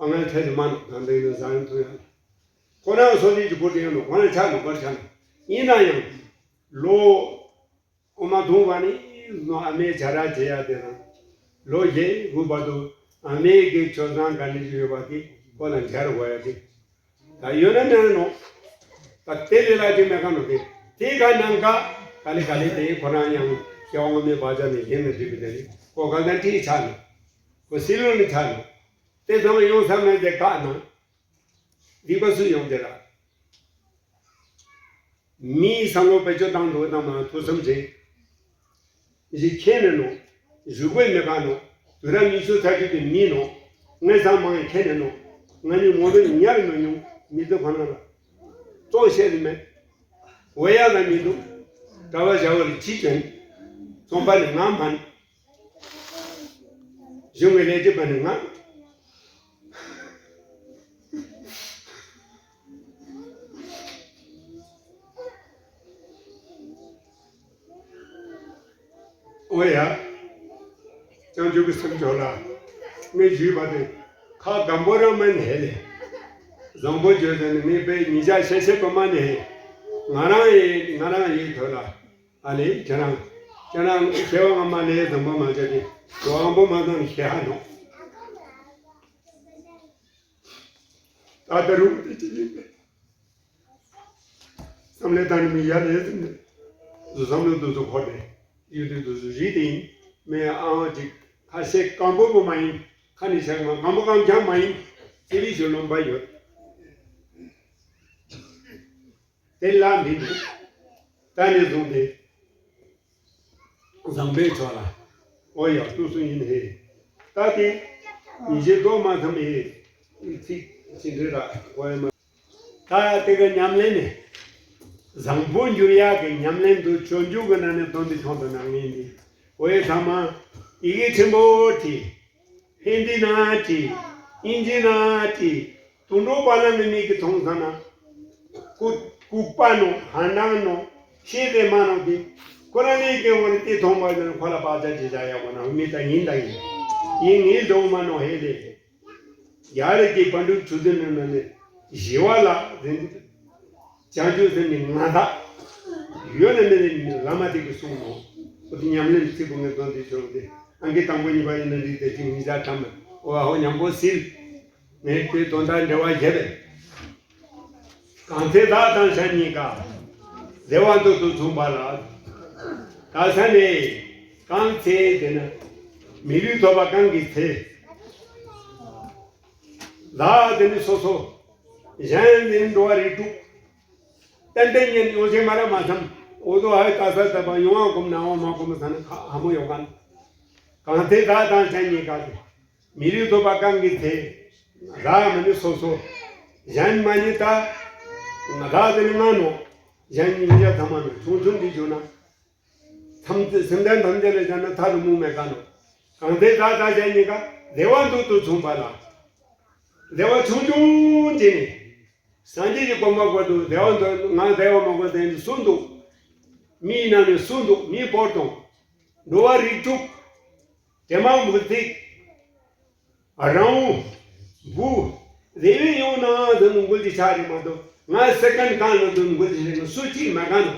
ཨ་ང་ཐད་དུ་མ་ནོ་གང་འདྲ་ཡིན་ན་བཟང་ཡང་ཐུང་ཡང་། ཁོ་རང་སོ་སོའི་གི་བུ་དེ་ཡང་ནོ་ཁོ་རང་ཆགས་ནོ་ཁོ་རང་ཆགས་ནོ། ཡིན་ན་ཡང་ལོ་ཨོ་མ་དུང་བ་ནི་ནོ་ཨ་མའི་བྱ་ར་བྱེད་ཡ་དེ་དང་། ལོ་བཞི་དགུ་བར་དུ་ཨ་མའི་གི་ཆོས་བཟང་ག་ནི་ཞིག་ཡོད་པ་དེ་ཁོ་ལ་འབྱར་དགོས་ཡ་དེ། ད་ཡོད་ན་མེད་ན་ནོ། ད་དེ་ལས་ལ་དེ་མེད་ག་ནོ་དེ། དེ་ག་ནང་ག་ག་ལེ་ག་ལེ་དེ་ཁོ་རང་ཡང་སྐྱེ་བ་སྔོན་མའི་བག་ཆགས་ནས་ཡིན་ན་འགྲིག་པའི་དེ་ནི་ཁོ་ག་ལ་ཁྲིད་ཆགས་ནོ། ཁོ་སྲིད་ལོ་ནི་ཆགས་ནོ། དེ་ཚང་མ་ཡོང་ས་མེད་དེ་ག་ན། སྡིག་པ་སུ་ཡོང་དེ་ར། མིའི་བསམ་བློ་བེད་སྤྱོད་བཏང་འདུག་བཏང་མ་ཐུགས་བསམ་བྱེད། ཞིག་ཁྱེད་ནས་ནོ། བཞུགས་པའི་མི་ག་ནོ། དུས་རབས་ཉི་ཤུ་རྩ་གཅིག་གི་མི་ནོ། དངོས་བསམ་མང་ཁྱེད་ནས་ནོ། ང་ནི་ངོ་ནས་ཉར་མི་མྱོང་མི་ཚེ་ཁོ་ན་ལ། གཙོ་བཤད་ནི་མེད། འོ་ཡ་ལ་མི་འདུག་གྲྭ་པ་བྱ་བ་ལ་ཅི་བྱེད། ཚོང་པ་ནི་ང་མན། གཞུང་གི་ལས་བྱེད་པ་ནི་ང་། ཨོ་ཡ། བྱང་ཆུབ་ཀྱི་སེམས་མཆོག་ལ། ངས་ཞུས་པ་དེ། ཁ་སྒམ་པོ་རང་མ་ནས་ཧེ་ལེ། བཟང་པོ་བརྗོད་ཟེར་ནས་ངས་པའི་ཉིན་ཞག་ཤེས་ཤེས་པ་མ་ནས་ཧེ། ང་རང་ཡིན་ང་རང་ཡིན་ཐོས་ལ། ཨ་ལེ་ཁྱེད་རང་། ཁྱེད་རང་ཁྱེད་བ་ང་མ་ལས་བཟང་པོ་མ་བྱས་ཏེ། བཟང་པོ་མ་བཏང་ནས་ཤེས་ཧ་ནོ། ད་ད་རུང་དེ་ཅི་ཡིན་པས། བསམ་བློ་བཏང་མི་ཡར་ལས་ཟིན་ནས། བསམ་བློ་འདུ་ཚོ་འཁོར་ནས་ཡོད་དུས་འདུ་ཚོ་རིགས་དེ་ཡིན། མེད་ཨང་ཅིག་ཁ་ཤས་སྐམ་པོ་པོ་མ་ཡིན། ཁ་ནི་ཤ་མ་སྐམ་པོ་སྐམ་རྐྱང་མ་ཡིན། ཚེ་རིང་ཞིག་ལོན་པ་ཡོད། དེ་ལ་མི་འདུག་ད་ནས་བཟུང་སྟེ། བཟང་པོའི་ཕྱོགས་ལ། ཨོ་ཡ་ཏུ་སུ་ཡིན་ཧེ། ད་དེ། ཉིན་བྱེད་ལྟོ་མ་ཐམ་ཧེ། ཚིག་ཅི་འདྲ་ར་གོ་ཡ་མ། ད་དེ་ག་ཉམས་ལེན་ནི། བཟང་པོ་འགྱུར་ཡག་གི་ཉམས་ལེན་དུ་སྤྱོད་འཇུག་གི་ནང་ནས་དོན་དུ་ཆུང་དུ་ནང་ངེས་འདི། ཨོ་ཡ་ཚང་མ། ཡི་གེ་ཆེན་པོ་བྲིས། ཧིན་དི་ནང་བྲིས། ཨིན་ཇི་ནང་བྲིས། དུད་འགྲོ་པ་ལ་ནི་མིག་གིས་མཐོང་ས་ན། ལྐུགས་ལྐུགས་པ་ནོ་ཧ་ནང་ནོ་ཤེས་དེ་མ་ནོ་དེ། ཁོ་རང་ལས་ཀྱི་འོག་ནས་དེ་མཐོང་བ་ཡིན་ན་ཁོ་ལ་བག་ཆགས་ཅི་བྱ་ཡག་གོ་ན་མི་ད་ཡིན་ད་ཡིན། ཡིན་ངེས་འདྲ་བོ་མ་ནོ་ཧེ་ལེ། ཡ་རེ་ཀྱི་པཎ་གྲུབ་ཆུ་ཚོད་ནང་ནས་ཞི་བ་ལ་ཟིན། བྱང་ཆུབ་སེམས་ནི་ང་དག་ཡོད་ན་མེད་ན་བླ་མ་དེ་གིས་གསུངས་ནོ། ཁོ་དེ་ཉམས་ལེན་ཚིག་པོ་ངས་འདོན་དུས་བྱུང་སྟེ་ཨང་ཀི་དང་པོ་གཉིས་པ་ཡིན་ན་འདི་དེ་ཅིག་ཉིས་བརྒྱ་ཐམ་པ་ཨོ་ཨ་ཧོ་ཉམས་པོ་སིལ། ངས་དེ་དོན་དག་འབྲེལ་བ་བྱས་པས། གང་ཚེ་བདག་དང་ཤ་གཉིས་ཀ། བདེ་བ་འདོད་དུ་མཚུངས་པ་ལ། ད་ས་ནས་གང་ཚེ་དེ་ན། མི་ལུས་ཐོབ་པ་གང་གི་ཚེ། བདག་དེ་ནི་སོ་སོ། གཞན་ནི་འགྲོ་བ་རིགས་དྲུག་ཏན་ཏན་ཉན་ཡོང་ཆེན་མ་ར་མ་སམ། འོ་དོ་ཧའི་ད་ས་ད་པ་ཡོང་བ་གོམ་ན་འོ་མ་གོམ་ས་ན་ཁ་ཧ་མོ་ཡོ་ག་ན། གང་ཚེ་བདག་དང་གཞན་གཉིས་ཀ་དེ། མི་ལུས་ཐོབ་པ་གང་གི་ཚེ། བདག་མི་ནི་སོ་སོ། གཞན་མ་ནི་ད། བདག་དེ་ནི་ང་ནོ། གཞན་ཉིད་མི་ཡ་ཐ་མ་ནི་ཆུང་ཆུང་འདི་བྱུང་ན། ཐམས་ཅད་སེམས་ལྡན་ཐམས་ཅད་ལ་བྱ་ན་ཐ་རུ་མུ་མེ་ག་ནོ། གང་ཚེ་བདག་དང་གཞན་གཉིས་ཀ་བདེ་བ་འདོད་དུ་མཚུངས་པ་ལ། བདེ་བ་ཆུང་ཆུང་ཅིག་ནི། སངས་རྒྱས་ཀྱི་གོ་འཕང་བར་དུ་བདེ་བ་འདོད་ང་བདེ་བ་མང་པོ་དེ་ནི་སུ་འདུག་མིའི་ནང་ནས་སུ་འདུག་མི་བོར་དང་། འགྲོ་བ་རིགས་དྲུག་དེ་མང་བུ་ཚིག་རང་བུ། དེ་བས་ཡོང་ན་དུ་མགུལ་གྱི་ཆ་རེ་མ་གཏོགས་ང་སེ་ཀན་གང་ན་དུ་མགུལ་གྱི་རེ་ན་སུ་གཅིག་མ་གང་ནོ།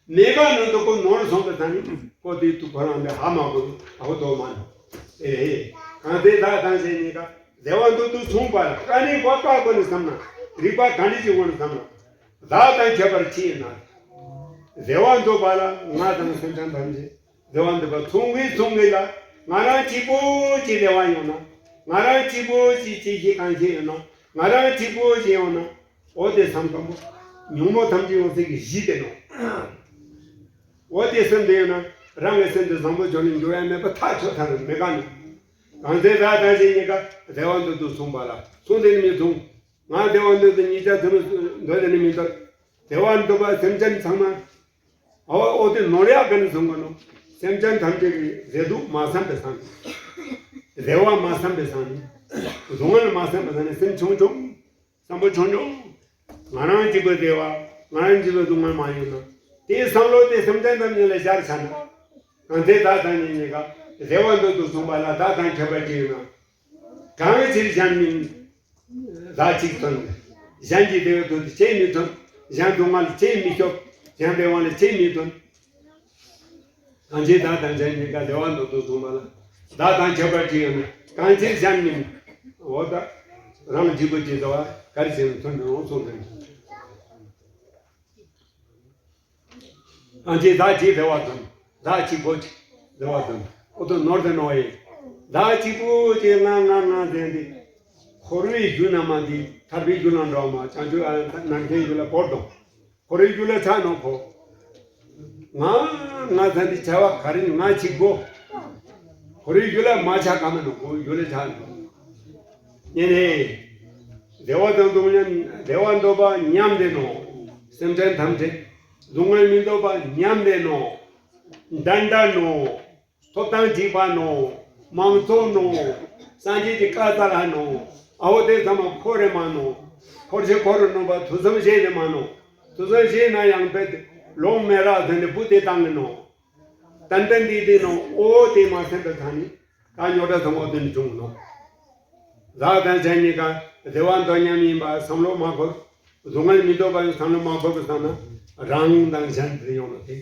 མེ་ག་ནང་དུ་ཁོ་ནོར་སོང་གི་ད་ནི་ཁོ་དེ་དུ་ཁོ་རང་ལས་ཧ་མ་གོ་ཨ་ཁོ་དོ་མ་ནོ། ཨེ་ཧེ། གང་དེ་བདག་དང་གཞན་གཉིས་ཀ་བདེ་བ་འདོད་དུ་མཚུངས་པར་ཀ་ནི་གོ་ཀ་གོ་ནི་བསམ་ན་རིག་པ་ག་འདྲི་ཅིག་འོང་ནི་བསམ་ན། བདག་དང་ཁྱད་པར་ཅི་ཡིན་ན། བདེ་བ་འདོད་པ་ལ་ང་དང་སེམས་ཅན་ཐམས་ཅད་བདེ་བ་འདོད་པ་མཚུངས་གི་མཚུངས་གི་ལ་ང་རང་གཅིག་པོ་གཅིག་བདེ་བ་ཡོང་ན། ང་རང་གཅིག་པོ་གཅིག་གཅིག་གིས་གང་ཤེས་ཡོད་ན། ང་རང་གཅིག་པོ་གཅིག་ཡོང་ན། འོ་དེ་བསམ་སྐམ་པོ། ཉོན་མོངས་ཐམས་ཅད་ཡོང་སེམས་ཀྱི་གཞི་དེ་ནོ། འོ་དེ་སེམས་དེ་ཡོད་ན་རང་གི་སེམས་དེ་བཟང་པོ་འཇོག་ནས་འགྱུར་ཡ་མེད་པ་ཐག་ཆོད་ཐག་རེད་མེད་ག་ནི། གང་ཚེ་བདག་དང་གཞན་གཉིས་ཀ་བདེ་བ་འདོད་དུ་མཚུངས་པ་ལ་མཚུངས་དེ་ནི་མི་མཚུངས། ང་བདེ་བ་འདོད་དུ་གཉིས་ཆ་ཚུལ་འདོད་དེ་ནི་མི་འདོད། བདེ་བ་འདོད་པ་སེམས་ཅན་ཚང་མ། འོ་འོ་དེ་ནོར་ཡག་ག་ནི་མཚུངས་པ་ནོ། སེམས་ཅན་ཐམས་ཅད་ཀྱི་བདེ་སྡུག་མ་བསམ་པའི་སང་ནི། བདེ་བ་མ་བསམ་པའི་སང་ནི། སྡུག་བསྔལ་མ་བསམ་པའི་སང་ནི་སེམས་ཆུང་ཆུང་། བསམ་པ་ཆུང་ཆུང་། ང་རང་གཅིག་པུ་བདེ་བ། ང་རང་གཅིག་པུ་སྡུག་བསྔལ་མ་ཡོང་ན། དེའི་བསམ་བློ་དེ་སེམས་ཅན་ཐམས་ཅད་ལ་ཤར་ཆ་ན། གང་ཚེ་བདག་དང་གཉིས་གཉིས་ཀ་བདེ་བ་འདོད་དུ་མཚུངས་པ་ལ་བདག་དང་ཁྱད་པར་ཅི་ཡོད་ན། གང་ཕྱིར་གཞན་མིན། བདག་གཅིག་དོན། གཞན་གྱི་བདེ་བ་འདོད་དུ་ཅིས་མི་དོན། གཞན་སྡུག་བསྔལ་ཅིས་མི་སྐྱོབ། གཞན་བདེ་བ་ལ་ཅིས་མི་དོན། གང་ཕྱིར་བདག་དང་གཞན་གཉིས་ཀ་བདེ་བ་འདོད་དུ་མཚུངས་པ་ལ། བདག་དང་ཁྱད་པར་ཅི་ཡོད་ན། གང་ཕྱིར་གཞན་མིན། འོ་ད། རང་གཅིག་པུ་གཅིག་བདེ་བ་ག་རེ་བྱས་ན་མཚོན་ནས་འོང་གསུངས་ཟིན། གང་ཕྱིར་བདག་གཅིག་བདེ་བ་དང་། བདག་གཅིག་པོ་གཅིག་བདེ་བ་དང་། འོ་ད་ནོར་དེ་ནོར་ཡིན། བདག་གཅིག་པོ་གཅིག་ང་ང་ང་ཟེར་འདི། འཁོར་བའི་རྒྱུ་རྣམས་མ་འདི་ཐར་པའི་རྒྱུ་ལ་འགྲོ་བ་མ་བྱང་ཆུབ་ཨ་ནམ་མཁའི་རྒྱུ་ལ་བོར་དང་། འཁོར་བའི་རྒྱུ་ལ་ཆགས་ནོ་ཁོ། ང་ང་ད་འདི་བྱ་བ་ག་རེ་ང་གཅིག་པོ། འཁོར་བའི་རྒྱུ་ལ་མ་ཆགས་ག་མ་ནོ་ཁོ་རྒྱུ་ལ་ཆགས་ནོ། ཉེ་ནས། བདེ་བ་དང་སྡུག་བསྔལ་བདེ་བ་འདོད་པ་མཉམ་བདེ་ནོ། སེམས་ཅན་ཐམས་ཅད་སྡུག་བསྔལ་མི་འདོད་པ་མཉམ་བདེ་ནོ། འདྲ་འདྲ་ནོ། ཐོབ་ཐང་འཇིག་པ་ནོ། མང་གཙོ་ནོ། སངས་རྒྱས་ཀྱི་བཀའ་ལྟར་ལ་ནོ། ཨ་བོ་དེ་ཚང་མ་འཁོར་རེ་མ་ནོ། འཁོར་ཞིག་འཁོར་རུ་ནོ་པ་དུས་མཚམས་བཞེས་རེ་མ་ནོ། དུས་མཚམས་བཞེས་ན་ཡང་པེ་ལོང་མེ་ར་དེ་ནི་བུ་དེ་བཏང་གི་ནོ། ཏན་ཏན་དེ་དེ་ནོ་ཨོ་དེ་མ་སེམས་པའི་ཐང་ནི་ད་ཉོ་གྲ་ཚང་མ་དེ་ནི་བྱུང་ནོ། བདག་དང་གཞན་གཉིས་ཀ་བདེ་བ་འདོད་མཉམ་ཡིན་པ་བསམ་བློ་མ་འཁོར། སྡུག་བསྔལ་མི་འདོད་པ་ཡང་བསམ་བློ་མ་འཁོར་བའི་སང་ན་རང་དང་གཞན་དེ་ཡོང་ནོ་དེ།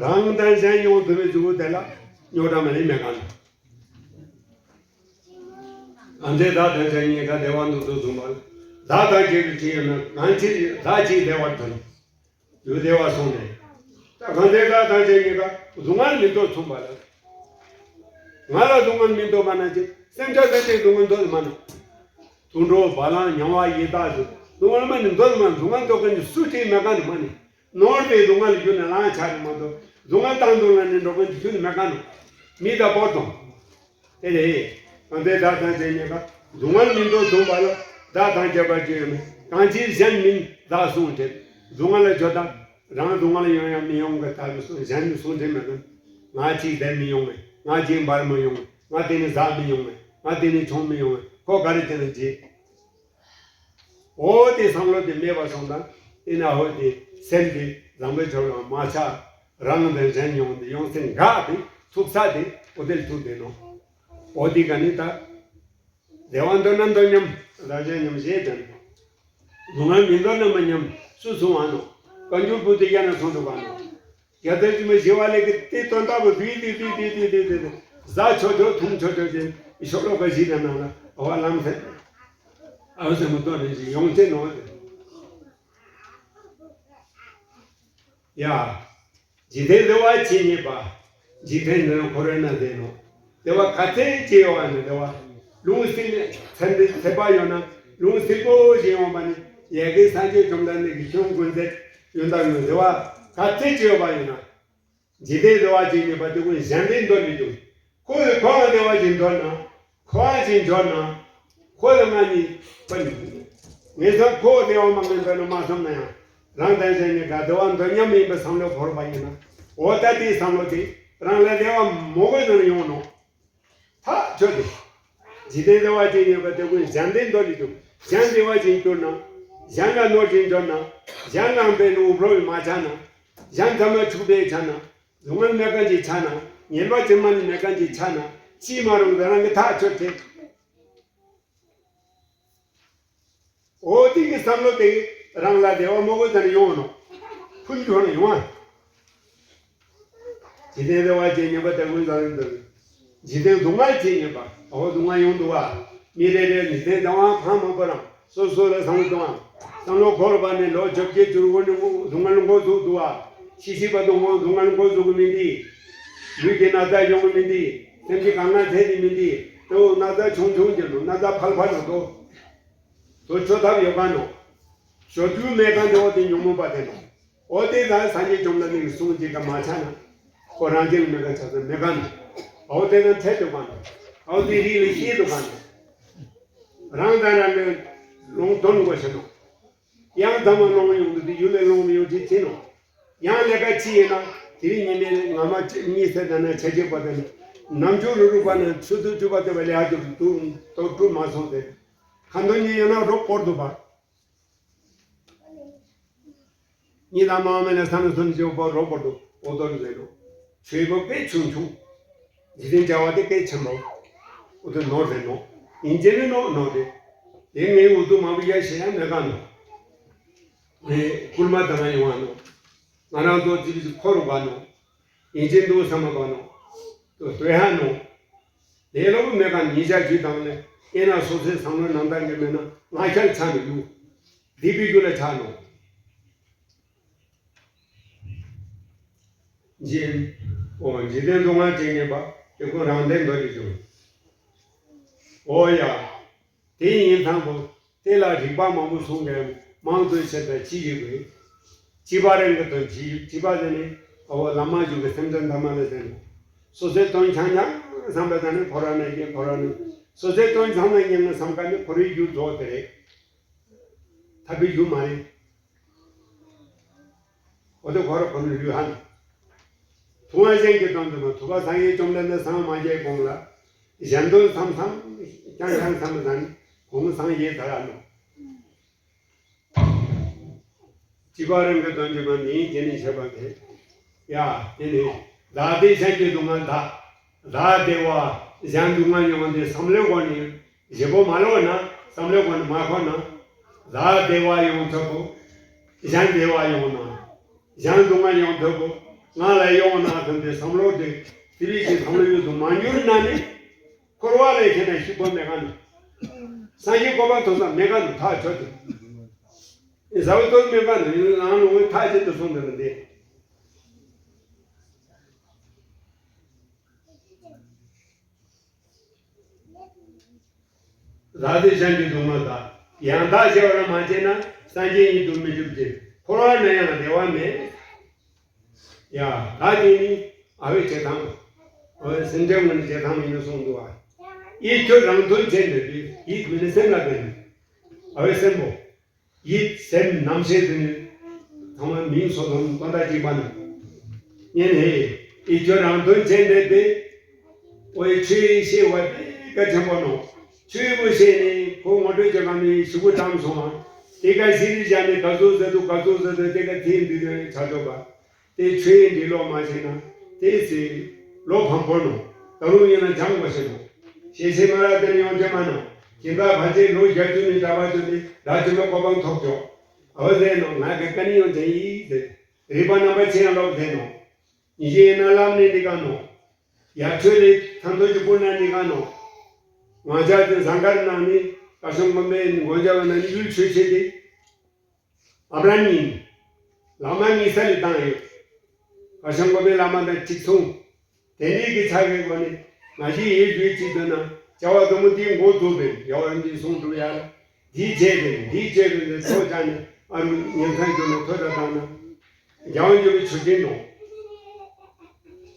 རང་དང་གཞན་ཡོང་ཐུབ་པའི་འཇུག་པ་དེ་ལ་རྙོག་དྲ་མ་ནི་མེད་ག་ན། ཨ་འདྲའི་བདག་དང་གཞན་གཉིས་ཀ་བདེ་བ་འདོད་དུ་བཟུང་བ་ལ། བདག་དང་ཁྱད་པར་ཅི་ཡོད་ན། གང་ཕྱིར་བདག་གཅིག་བདེ་བར་དོན། ཡུལ་བདེ་བ་སོང་ནས། ད་གང་ཚེ་བདག་དང་གཞན་གཉིས་ཀ་སྡུག་བསྔལ་མི་འདོད་མཚུངས་པ་ལ། ང་ལ་སྡུག་བསྔལ་མི་འདོད་པ་ན་ཅི་སེམས་ཅན་ཐམས་ཅད་སྡུག་བསྔལ་འདོད་མ་ན། དུད་འགྲོ་བ་ལང་མྱང་བ་ཡི་དྭགས་སུ་སྡུག་བསྔལ་མ་ནི་འདོད་མ་སྡུག་བསྔལ་འདོད་མཁན་གྱི་སུ་གཅིག་མེད་ག་ནི་མ་ནི། ནོར་དེ་སྡུག་བསྔལ་རྒྱུ་ནི་ལང་ཆ་རེ་མ་གཏོགས་སྡུག་བསྔལ་བཏང་འདུག་ལ་ནི་འགྲོ་མཁན་གྱི་རྒྱུ་ནི་མེད་ག་ནོ། མི་དང་པོ་དང་། དེ་རེད། གང་དེ་བདག་དང་གཞན་གཉིས་ཀ་སྡུག་བསྔལ་མི་འདོད་མཚུངས་པ་ལ་བདག་དང་ཁྱད་པར་ཅི་ཡོད་མེད། གང་ཕྱིར་གཞན་མིན་བདག་གསུངས་ཏེ། སྡུག་བསྔལ་ལ་བརྗོད་དང་རང་སྡུག་བསྔལ་ཡོང་ཡང་མི་ཡོང་གི་ལྟ་བུ་གསུངས་གཞན་ནི་གསུངས་ཏེ་མེད་ཀ། ང་གཅིག་བསྡད་མི་ཡོང་མེད། ང་གཅིག་འབར་མི་ཡོང་མེད། ང་དེ་ནི་ཟག་མི་ཡོང་མེད། ང་དེ་ནི་མཆོང་མི་ཡོང་མེད། ཁོ་ག་རེ་བྱས་ན་བྱེད། འོ་དེ་བསམ་བློ་དེ་མེད་པ་སོང་ཙང་དེ་ན་འོ་དེ་སེམས་དེ་བཟང་པོའི་ཕྱོགས་ལ་མ་ཆགས། རང་དང་གཞན་ཡོང་དེ་ཡོང་སེམས་འགག་དེ་ཐུག་ས་དེ་འོ་དེ་ལ་ཐུག་དེ་ནོ། འོ་དེ་ག་ནི་ད་བདེ་བ་འདོད་ན་འདོད་མཉམ་རང་གཞན་མཉམ་ཞེས་དང་། སྡུག་བསྔལ་མི་འདོད་ན་མ་མཉམ་སུ་སུ་བ་ནོ། བཀའ་འགྱུར་བུ་དེ་ཡ་ན་སོང་དུ་བ་ནོ། རྒྱལ་དར་གྱི་མི་ཞི་བ་ལྷས་ཀྱི་དེ་དོན་དག་པོ་དེ་དེ་ཟ་ཆོག་ཆོག་འཐུང་ཆོག་ཆོག་ཅེས་ཤོ་ལོ་ཀ་བཞི་དང་ནང་ལ་འོ་ལམ་སེང་ཨ་སེ་མོ་ཏོ་ནས་ཞིག་ཡོང་ཚེ་ནོ། ཡ། འཇིག་རྟེན་འདི་བ་ཇི་སྙེད་པ། འཇིག་རྟེན་འདི་ན་འཁོར་བའི་ནང་བསྡད་ནོ། བདེ་བ་ག་ཚད་ཅིག་ཡོད་པ་ནི་བདེ་བ། ལུང་ཟིན་ནས་ཚན་ཏེ་ཚད་པ་ཡོད་ན་ལུང་ཟིན་པོ་ཞིག་ཡོང་པ་ནི་ཡ་གི་སངས་རྒྱས་བཅོམ་ལྡན་འདས་ཀྱི་ཤོང་ཀུན་ཚད་ཡོན་བདག་ནི་བདེ་བ་ག་ཚད་ཅིག་ཡོད་པ་ཡིན་ན། འཇིག་རྟེན་བདེ་བ་ཅན་ཉེས་པ་དེ་ཀུན་གཞན་ལྡན་འདོར་ནས་འཇོམས། ཁོ་ལ་ཁོ་ལ་བདེ་བ་ཅན་འདོར་ན། ཁོ་བ་ཅན་འཇོར་ན། ཁོ་ལ་ང་གཉིས་པ་ནི། ངེད་ཚང་ཁོ་བདེ་བ་མ་ངན་པ་ནི་མ་བསམ་ན་ཡང་། རང་དང་གཞན་གཉིས་ཀ་བདེ་བ་འདོར་མཉམ་ཡིན་པའི་བསམ་བློ་བོར་བ་ཡིན་ན། འོ་ད་དེའི་བསམ་བློ་དེ་རང་ལ་བདེ་བ་མོ་གོ་ནང་ཡོང་ནོ། ཐག་ཆོད་དེ། འཇིག་རྟེན་བདེ་བ་ཅན་ཉེས་པ་དེ་ཀུན་གཞན་ལྡན་འདོར་ནས་འཇོམས། གཞན་བདེ་བ་ཅན་གྱུར་ན། གཞན་ལ་གནོད་ཅན་འཇོར་ན། གཞན་ལ་དཔེ་ནི་འུབ་རོལ་མ་ཆགས་ན། གཞན་ཚང་མ་ཕྱུག་པའི་ཆ་ན། སྡུག་བསྔལ་མེད་མཁན་གྱི་ཆ་ན། ངན་པ་ཅི་མ་ནི་མེད་མཁན་གྱི་ཆ་ན། ཅི་མ་རུང་དེ་རང་གི་ཐག་ཆོད་དེ། འོ་དེ་གི་བསམ་བློ་དེ་རང་ལ་བདེ་བ་མོ་གོ་ཙམ་ཡོང་ནོ། ཕུན་སུམ་ཚོགས་ཡོང་ཨ། འཇིག་རྟེན་བདེ་བ་ཅན་ཉེས་པ་དེ་ཀུན་གཞན་ལྡན་འདོར། འཇིག་རྟེན་སྡུག་བསྔལ་ཅན་ཉེས་པ། འོ་སྡུག་བསྔལ་ཡོང་འདུག་བ། མི་རེ་རེ་འཇིག་རྟེན་བདེ་བ་ཕངས་མ་པོ་རང་སོ་སོ་ལ་བསམ་བློ་གཏོང་བ། བསམ་བློ་འཁོར་བ་ནས་ལོ་བཅོ་བརྒྱད་བཅུ་དགུ་ནས་སྡུག་བསྔལ་འགོ་ཚུགས་འདུག་བ། ཤི་ཤི་བར་དུ་འོ་སྡུག་བསྔལ་འགོ་ཚུགས་གི་མིན་འདི། ལུས་ཀྱི་ན་ཚ་ཡོང་གི་མིན་འདི། སེམས་ཀྱི་དཀའ་ངལ་འཕྲད་ཀྱི་མིན་འདི། དེ་འོ་ན་ཚ་ཆུང་ཆུང་གྱུར་འདུག་ན་ཚ་ཕལ་ཕལ་འགྲོ་འདུག་དུ་ཆོ་ཐབས་ཡོད་ག་ནོ། ཞོ་དུ་མེད་ག་འདི་འོ་དེ་ཉོན་མོངས་པ་དེ་ནོ། འོ་དེ་ད་སངས་རྒྱས་བཅོམ་ལྡན་འདས་ཀྱི་གསུང་གཅིག་ག་མ་ཆགས་ན། ཁོ་རང་བཞིན་མེད་ག་ཆགས་ས་མེད་ག་ནོ། འོ་དེ་ད་འཐད་དུ་ག་ནོ། འོ་དེ་རིགས་ལ་ཤེས་དུ་ག་ནོ། རང་དང་རང་གི་ལུང་དོན་དགོས་ཤེས་ནོ། ཡང་དག་མ་ལོང་ཡོང་དུས་དེ་ཡུལ་ལས་ལོང་མི་ཡོང་ཅིག་ཅི་ནོ། ཡང་ལས་ཀ་ཅི་ཡིན་ན་དེ་རིང་ཉི་མའི་ངམ་གཉིད་སད་ན་ཆ་ཅེས་པ་དེ་ནི་ནམ་ཅུ་རུ་རུ་པ་ནི་ཆུ་ཚོད་བཅུ་པ་དེ་བ་ལས་ཨ་ཏུ་ཏུ་ཏོ་ཀྲུ་མ་སོང་སྟེ། ཁ་འདོན་ཉིན་ཡོད་ན་རོགས་སྐོར་དུ་བ། ཉི་དང་མ་མེད་ན་ས་ནི་སུན་ཅེས་པ་རོགས་སྐོར་དུ་འོ་དོ་རུ་ཟེར་ནོ། ཆོས་པོ་དཔེ་ཆུང་ཆུང་། འཇིག་རྟེན་བྱ་བ་དེ་སྐད་ཆེན་པོ། འོ་དེ་ནོར་རེད་ནོ། ཡིན་གཅིག་ནི་ནོ་ནོར་རེད། དེ་ངའི་འུ་ཐུག་མང་པོ་ཡ་ཞེ་ཡ་མེད་ག་ནོ། ངའི་སྐུལ་མ་དང་ཡོང་བ་ནོ། ང་རང་ཚོ་ཅི་ཞིག་འཁོར་བ་ནོ། ཡིན་གཅིག་འདུག་བསམ་པ་ནོ། དོ་དོ་ཧ་ནོ། དེ་ལོ་མེད་ག་ཉིན་ཞག་རྒྱུ་དང་ལས་ཨེ་ན་སོ་སོའི་བསམ་བློ་ནང་དག་གི་མེད་ན་ང་ཤར་ཆགས་མི་འདུག་འདི་པའི་རྒྱུ་ལ་ཆགས་ནོ། འཇིག་འོ་འཇིག་རྟེན་སྡུག་བསྔལ་ཅན་ཉེས་པ་དེ་ཀུན་རང་ལྡན་འདོར་རེ་བྱུང་། འོ་ཡ། དེ་ཡིན་ཙང་པོ་དེ་ལ་རིགས་པ་མང་པོ་གསུང་མཁན་མང་དུ་བྱས་པའི་ཅི་ཡི་དགོས། སྤྱི་པ་རང་གི་དོན་ཅི་སྤྱི་པ་དེ་ནི་འོ་བླ་མ་བཞུགས་པའི་སེམས་ཅན་ཐ་མ་ལ་ཟེར་ནོ། སོ་སོའི་དོན་ཆང་ཆང་བསམ་པ་དང་ནི་ཁོ་ར་ནས་ཡིན་ཁོ་ར་ནས་སོ་སོའི་དོན་ཆང་ནས་ཡིན་ན་བསམ་ཁ་ནི་ཁོ་རའི་རྒྱུ་རྫོགས་དེ་རེད། ཐར་པའི་རྒྱུ་མ་རེད། འོ་དེ་ཁོ་ར་ཁོ་ནི་ལུས་ཧ་ནི། ཐུབ་པ་གཞན་གྱི་དོན་དུ་མ་ཐུབ་པ་སངས་རྒྱས་བཅོམ་ལྡན་འདས་སངས་མ་རྒྱས་གོང་ལ། གཞན་དོན་བསམ་བསམ་ཀྱང་ཀྱང་བསམ་བསམ་ནི་གོང་སངས་རྒྱས་ད་ར་ནོ། སྤྱི་པ་རང་གི་དོན་གྱི་མ་ནི་ཡིན་གྱི་ནི་བྱེད་པ་དེ། ཡ་དེ་ནི་བདག་བདེ་གཞན་གྱི་སྡུག་བསྔལ་བདག་བདག་བདེ་བ་གཞན་སྡུག་བསྔལ་ཡོང་དེ་བསམ་བློའི་སྒོ་ནས་བཞེས་པོ་མ་ལོག་ན་བསམ་བློའི་སྒོ་ནས་མ་འཁོར་ན། བདག་བདེ་བ་ཡོང་ཐུབ་པོ། གཞན་བདེ་བ་ཡོང་ན། གཞན་སྡུག་བསྔལ་ཡོང་ཐུབ་པོ། ང་ལ་ཡོང་ན་ཐུབ་པའི་བསམ་བློ་དེ་དེ་བས་ཀྱི་བསམ་བློ་ཡོད་དུ་མ་འགྱུར་ན་ནི། འཁོར་བ་ལས་ཁྱེད་ན་ཤི་བོ་མེད་ག་ནི། སངས་རྒྱས་གོ་འཕང་ཐོབ་ས་མེད་ག་ནི་ཐག་ཆོད་དེ། ཨེ་ཟ་བའི་དོན་མེད་པ་ནི་ཡུལ་ནང་ལོག་ཐག་ཆོད་དུ་སོང་དེ་ནི་འདི། ར་དེ་གཞན་གྱི་སྡུག་བསྔལ་དག་ཡང་དག་བྱེ་བ་ར་མ་བྱས་ན་སངས་རྒྱས་ཉིད་དུ་མི་འགྲུབ་ཅིང་འཁོར་བ་ན་ཡང་བདེ་བ་མེད། ཡ་ད་དེ་ནི་ཨ་བའི་བྱེད་སྟངས། ཨ་བའི་སེམས་ཅན་ངོ་ནས་བྱེད་སྟངས་ཡིན་ན་གསུངས་འདུག་བ། ཡིད་ཁྱོད་རང་དོན་བྱེད་འདོད་དུས་ཡིད་མི་ནི་སེམས་ལ་བརྟེན། ཨ་བའི་སེམས་པོ། ཡིད་སེམས་རྣམ་ཤེས་དེ་ནི་ཚང་མ་མིང་སོགས་དང་དོན་དག་གཅིག་པ་ནི། ཉན་ཧེ། ཡིད་ཁྱོད་རང་དོན་བྱེད་འདོད་དུས། ཨོའི་ཆོས་ཤེས་པ་དེ་གལ་ཆེན་པོ་ནོ། ཆོས་པོ་ཤེས་ནས་ཁོ་ངོ་སྤྲོད་བྱེད་ག་ནི་ཞུ་གུ་བཀྲམ་སོང་བ། དེ་ག་ཤེས་རིག་བྱ་ནས་ག་ཚོད་ཟེར་དུ་ག་ཚོད་ཟེར་དུ་དེ་ག་དེ་འདི་ནས་ཆ་ཆོག་པ། དེ་ཆོས་འདི་ལོག་མ་ཤེས་ན་དེ་སི་ལོ་ཕམ་པོ་ནོ། ད་རུང་ཡིན་ན་སྦྱང་དགོས་ཤེས་ནོ། ཤེས་ཤེས་མ་ར་དེ་ནི་ཡོང་ཆེ་མ་ནོ། ཁྱིམ་པ་ཕལ་ཆེར་ལོ་བརྒྱད་ཅུ་ནས་གྲྭ་པ་ཚོ་ནི་ར་ཅི་ལོ་གོ་འཕང་ཐོབ་ཆོག་ཨོ་ཟེར་ནོ་ང་གི་ཀ་ནི་ཡོང་ཆེ་ཡིས་ཟེར། རིག་པ་རྣམ་པ་ཆེ་ཡང་ལོག་ཟེར་ནོ། ཉི་ཤེས་ཡིན་ན་ལམ་ནས་འདི་ག་ནོ། ཡ་ཆོས་ལས་ཐང་ཐོ་གི་པོ་ན་འདི་ག་ནོ། ང་ཅག་དེ་ཟངས་དཀར་ནང་ནི་བཀའ་ཤོང་དགོན་པའི་མགོན་སྐྱབས་ན་ནི་ཡུལ་ཆོས་ཆེ་དེ། ཨ་བྲ་ཉིན། བླ་མ་ཉི་ས་ལས་བཏང་ཡོད། བཀའ་ཤོང་དགོན་པའི་བླ་མ་དང་གཅིག་མཚུངས། དེ་ནས་གི་ཆ་གི་སྒོ་ནས་ ང་ཞིག་ཡིད་དུ་ཅི་འདོད་ན་བྱ་བ་ཟབ་མོ་འདིའི་འགོ་བཙུགས་པས་རྒྱལ་བ་རིན་པོ་ཆེའི་གསུང་སྒྲུབ་ཡ་ལ། འདིའི་རྗེས་དེ་འདིའི་རྗེས་དེ་འདི་ཐོས་བྱ་ནས་ཨ་རུ་ཉིན་མཚན་གྱུར་ནས་ཐོས་དང་བཏང་ན། རྒྱལ་བ་འབྱོར་པའི་ཆུ་རྒྱུན་ནོ།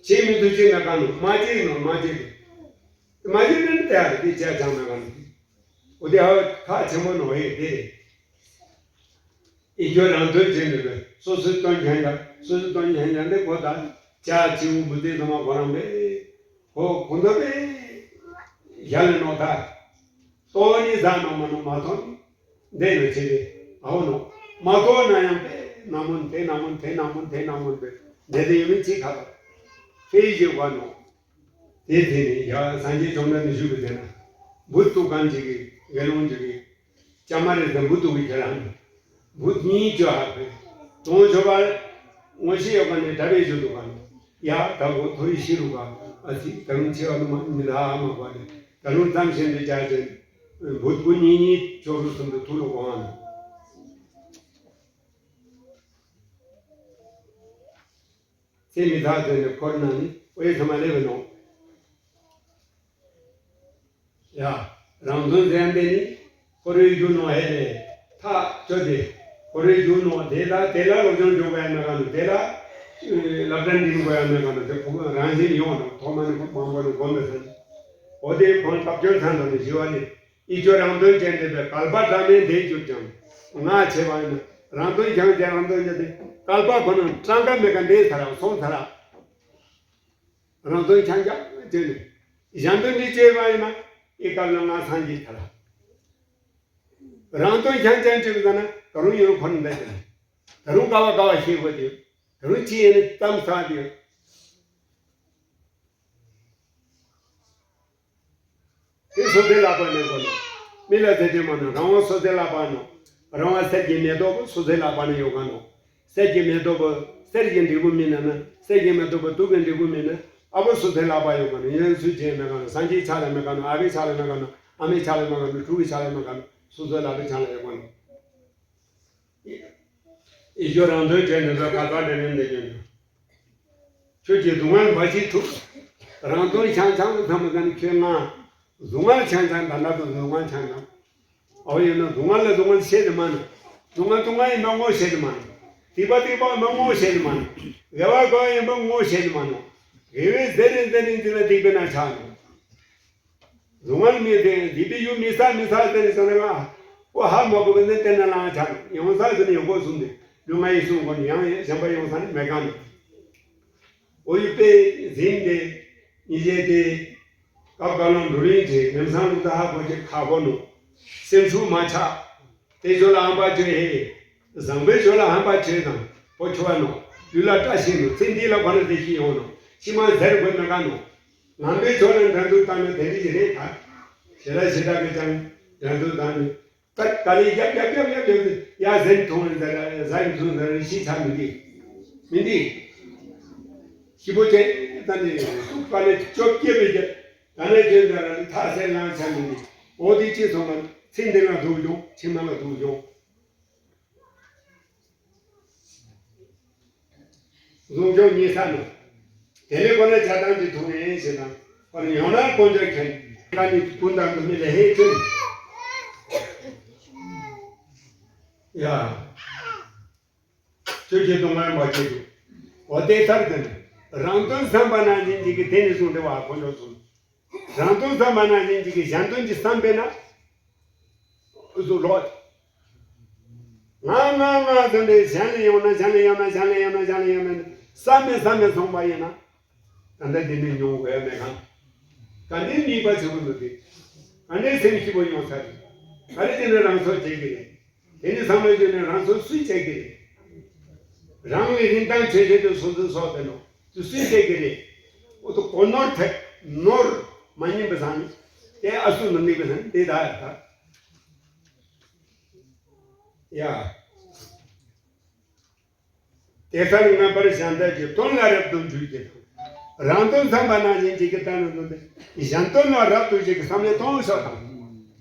བྱེད་མི་ཐུབ་ཅིག་ན་ག་ནོ་མ་བྱེད་ནོ་མ་བྱེད་དེ། མ་བྱེད་ནི་དེ་ཨ་རུ་དེ་བྱས་ཀྱང་ན་ག་ནོ། འོ་དེ་ཧ་ཁག་ཆེན་པོ་ནོ་ཧེ་དེ་རེད། ཨི་སྐྱོ་རང་དོན་བྱེད་མི་དགོས། སོ་སོའི་དོན་གྱོན་ཡ། སོ་སོའི་དོན་གྱོན་ཡ་འདི་གོ་ད། བྱ་བྱིའུ་འབུ་དེ་ཚང་མ་གོ་རང་པས། གོ་གོ་འདོད་པས། ཡ་ལ་ནོ་ད། ཏོ་ནི་ཟ་ནོ་མ་ནོ་མ་ཐོ་ནི། འདས་ནོ་ཆེ་བས་ཨའོ་ནོ། མ་ཐོ་ན་ཡང་པས་ན་མོ་དེ་ན་མོ་དེ་ན་མོ་དེ་ན་མོ་པས་འདས་དེ་ཡོད་མི་ཅི་ཁ་པ། ཧེ་ཞེས་བ་ནོ། དེ་དེ་ནི་ཡ་སངས་རྒྱས་བཅོམ་ལྡན་འདས་བཞུགས་པའི་དེ་ན། བུ་ཏུ་གང་ཅིག་གིས་དགེ་སློང་ཅིག་གིས། ཅ་མ་རེ་དང་བུ་ཏུ་གི་ཁྱེད་རང་། བུ་གཉིས་ཅོ་ཧ་ཕེ། དོང་ཆོ་བ། ངོ་ཤེས་ཡོད་པ་ནས་གྲྭ་པའི་ཞུ་དུ་གང་། ཡ་ད་གོ་ཐོ་ཡི་ཤི་རུ་ག་ཨ་ཙི་ད་རུང་ཆེ་བ་ནུ་མ་མི་ད་ཨ་མ་གོ་ནས་ད་རུང་ཙམ་ཞན་དུ་བྱ་ཅན། བུ་ཏུ་གཉིས་གཉིས་ཅོ་རུ་སུམ་དུ་ཐུ་རུ་གོ་ཨ་ནི། ཚེ་མི་ཐག་ཚོད་ནས་འཁོར་ན་ནི་ཨོ་ཡེ་ཚང་མ་ལེ་བའི་ནོ། ཡ། རང་དོན་ཟེར་ཡ་འདི་ནི་འཁོར་བའི་རྒྱུ་ནོ་ཧེ་ལེ། ཐག་ཆོད་དེ། འཁོར་བའི་རྒྱུ་ནོ་དེ་ལ་དེ་ལ་སློབ་སྦྱོང་འཇོག་པ་ཡང་མེད་ག་ནོ་དེ་ལ། སློབ་གྲྭ་འགྲིམ་དགོས་ཡང་མེད་ག་ནོ་དེ་ཕུག་རང་བཞིན་ཡོང་ནོ་ཐོག་མ་ནི་མང་པོ་ནི་གོམས་པའི་ས་ནི། འོ་དེ་ཁོང་ཐག་ཆོད་ཚང་དང་ནི་ཞི་བ་ནི། ཨི་སྐྱོ་རང་དོན་ཅན་འདྲེན་པའི་བསྐལ་པ་འདྲ་མིན་འདས་གྱུར་ཀྱང་། ང་བྱས་པ་ཡིན་ན་རང་དོན་ཀྱང་ཀྱང་རང་དོན་ཀྱང་དེ་བསྐལ་པ་ཁོ་ན་གྲངས་ཀ་མེད་ཀ་འདས་ཚར་སོང་ཚར། རང་དོན་ཀྱང་ཀྱང་བྱས་ནས་གཞན་དོན་འདི་བྱས་པ་ཡིན་ན་ཨི་བསྐལ་ན་ང་སངས་རྒྱས་ཚར། རང་དོན་ཀྱང་ཀྱང་བྱས་པ་ན་ད་རུང་ཡོད་ཁོ་ན་འདས་ཀྱང་ད་རུང་དཀའ་བ་དཀའ་བ་ཤེས་དགོས་དེ་ད་རུང་ཅི་ཡིན་ནི་གཏམ་ས་དེ། དེ་སོ་སོའི་ལག་པ་ནས་གོ་ནོ། མི་ལ་ཟེར་དེ་མ་ནོ་རང་དབང་སོ་སོའི་ལག་པ་ནོ། རང་དབང་གསེར་གྱི་མེ་ཏོག་སོ་སོའི་ལག་པ་ནས་ཡོད་ག་ནོ། གསེར་གྱི་མེ་ཏོག་གསེར་གྱི་འབྲས་བུ་མིན་ན་ན་གསེར་གྱི་མེ་ཏོག་དུག་གི་འབྲས་བུ་མིན་ན་ཨ་བོ་སོ་སོའི་ལག་པ་ཡོད་ག་ནོ། ཡོན་སུ་ཅན་མེད་ག་ནོ། སངས་རྒྱས་ཆ་ལ་མེད་ག་ནོ། ཨ་བའི་ཆ་ལ་མེད་ག་ནོ། ཨ་མའི་ཆ་ལ་མེད་ག་ནོ། ཕྲུ་གུའི་ཆ་ལ་མེད་ག་ནོ། སོ་སོའི་ལག་པའི་ཆ་ལ་ཡོད་ག་ནོ། ཨི་ཞོ་རང་དོན་བྱས་ནས་ད་ག་ཚ་འདྲ་མིན་འདི་ཀྱང་། ཁྱོད་ཀྱིས་སྡུག་བསྔལ་མ་བྱེད་ཐུབ། རང་དོན་ཆང་ཆང་དུ་ཐམས་ཅད་ནི་ཁྱོད་ང་། སྡུག་བསྔལ་ཆང་ཆང་ད་ལྟ་དུ་སྡུག་བསྔལ་ཆང་ཆང་། ཨོ་ཡིན་ན་སྡུག་བསྔལ་ལ་སྡུག་བསྔལ་བྱེད་དུ་མ་ནི། སྡུག་བསྔལ་སྡུག་བསྔལ་ཡིན་པ་ངོ་ཤེས་དུ་མ་ནི། སྡིག་པ་སྡིག་པ་མ་ངོ་ཤེས་དུ་མ་ནི། དགེ་བ་དགེ་བ་ཡིན་པ་ངོ་ཤེས་དུ་མ་ནི། དགེ་བའི་ཟེར་རིན་ཟེར་རིན་ཟེར་ན་སྡིག་པའི་ནང་ཆགས་ནི། སྡུག་བསྔལ་མི་ཟེར་སྡིག་པའི་ཡུལ་མི་ས་མི་ས་ཟེར་ནས་ཟེར་ན་ང་། ཨོ་ཧ་མ་གོ་བ་ནི་བསྟན་ན་ལང་ཆགས་ཡོང་ས་ཟེར་ནས་ཡོང་གོ་གསུངས་ཏེ་ལུས་ངག་ཡིད་གསུམ་ཀུན་ཡང་གཞན་པ་ཡོང་ས་ནི་མེད་ག་ནི། ཨོ་ཡུལ་པས་ཟིན་ཏེ་ཉི་ཤེས་ཏེ། སྐབས་འགའ་ལ་འགྲོ་རིན་ཆེ་ངན་སང་ལུགས་ད་ཧ་གོ་ཅིག་ཁ་གོ་ནོ། སེམས་ཤུགས་མ་ཆག་དེ་ཚོ་ལ་ཧམ་པ་བྱོས་ཧེ། བཟང་པོའི་ཕྱོགས་ལ་ཧམ་པ་བྱོས་དང་པོ་ཁྱོ་བ་ནོ། ལུས་ལ་བཀྲ་ཤིས་ནོ། ཚེ་འདི་ལ་གོ་ན་བདེ་སྐྱིད་ཡོང་ནོ། ཕྱི་མ་ཟེར་དགོས་མེད་ག་ནོ། ངན་པའི་ཕྱོགས་ལ་འགྲན་བསྡུར་བཏང་ན་དེ་འདྲ་ཞིག་རེད་ད། ཞེ་ལ་ཞེ་དྲག་གི་ཀྱང་འགྲན་བསྡུར་བཏང་ནས་ད་ག་ལེ་ཡབ་ཡབ་ཡབ་ཡབ་ཡབ་ཡ་ཟན་འཐུང་ཟ་ཟན་འཐུང་ཟ་ཤི་ཆ་མི་འདི། མི་འདི། ཤི་པོ་ཅན་ད་ནི་སུ་ག་ལེ་བཅོ་བརྒྱད་པའི་རྒྱབ་ད་ནི་ཅན་ད་ར་ནི་ཐ་སེ་ལང་ཆ་མི་འདི། འོ་དེ་ཅི་སོང་ན་ཚེ་འདི་ལ་སྡུག་བྱུང་ཕྱི་མ་ལ་སྡུག་བྱུང་། གཟུངས་སྐྱོང་གཉིས་ས་ནོ། དེ་ལས་ཁོ་ན་ཆ་ཐང་གི་ཐུག་ནས་ཞེ་དང་ཁོ་ན་ཡང་ན་དཀོན་མཆོག་མཁྱེན་ཀ་ནི་ཀུན་དང་དུ་མི་ལས་ཧེ་ཅན། ཡ། ཁྱོད་ཀྱིས་སྡུག་བསྔལ་མ་བྱེད་དུ། འོ་དེ་ལྟར་དུ་ནི་རང་དོན་བསམ་པ་ན་ནི་འདི་གི་དེ་ནི་གསུངས་ཏེ་བ་དཀོན་མཆོག་གསུངས། རང་དོན་བསམ་པ་ན་ནི་འདི་གི་གཞན་དོན་གྱི་བསམ་པས་ན། ཨུ་ཚུགས་ལོག་ང་ང་ང་ཟེར་ནས་གཞན་ལ་ཡོང་ན་གཞན་ལ་ཡོང་ན་གཞན་ལ་ཡོང་ན་གཞན་ལ་ཡོང་ན་བསམ་མེད་བསམ་མེད་སོང་བ་ཡིན་ན། ད་ལྟ་འདི་ནས་མྱོང་དགོས་ཡ་མེད་གང་། ག་ནས་ནུས་པ་ཆེན་པོ་འདུག་དེ། ག་ནས་སེམས་སྐྱིད་པོ་ཡོང་ས་རེད། ག་རེ་བྱས་ནས་རང་སྲོག་བཅད་ཀྱི་རེད། དེ་ནས་བསམ་བློ་བྱས་ནས་རང་སྲོག་སུས་བཅད་ཀྱི་རེད། རང་ལས་རིན་ཐང་ཆེ་ཤོས་དེ་སོ་སོའི་སྲོག་དེ་ནོ། དེ་སུས་བཅད་ཀྱི་རེད། འོ་ད་གོ་ནོར་ཐེབས་ནོར་མ་ཉན་པ་སང་། དེ་ཨ་སུ་མི་དམིགས་པ་སང་དེ་ད་ད། ཡ། དེ་ལྟར་ངེས་པར་གཞན་དོན་གྱི་དོན་ལ་རབ་ཏུ་འཇུག་རྒྱུ་དང་། རང་དོན་བསམ་པ་ནང་བཞིན་གྱི་ལྟར་ན་དོན་ཏེ། གཞན་དོན་ལ་རབ་ཏུ་འཇུག་གི་བསམ་བློ་གཏོང་ཕྱོགས་དང་།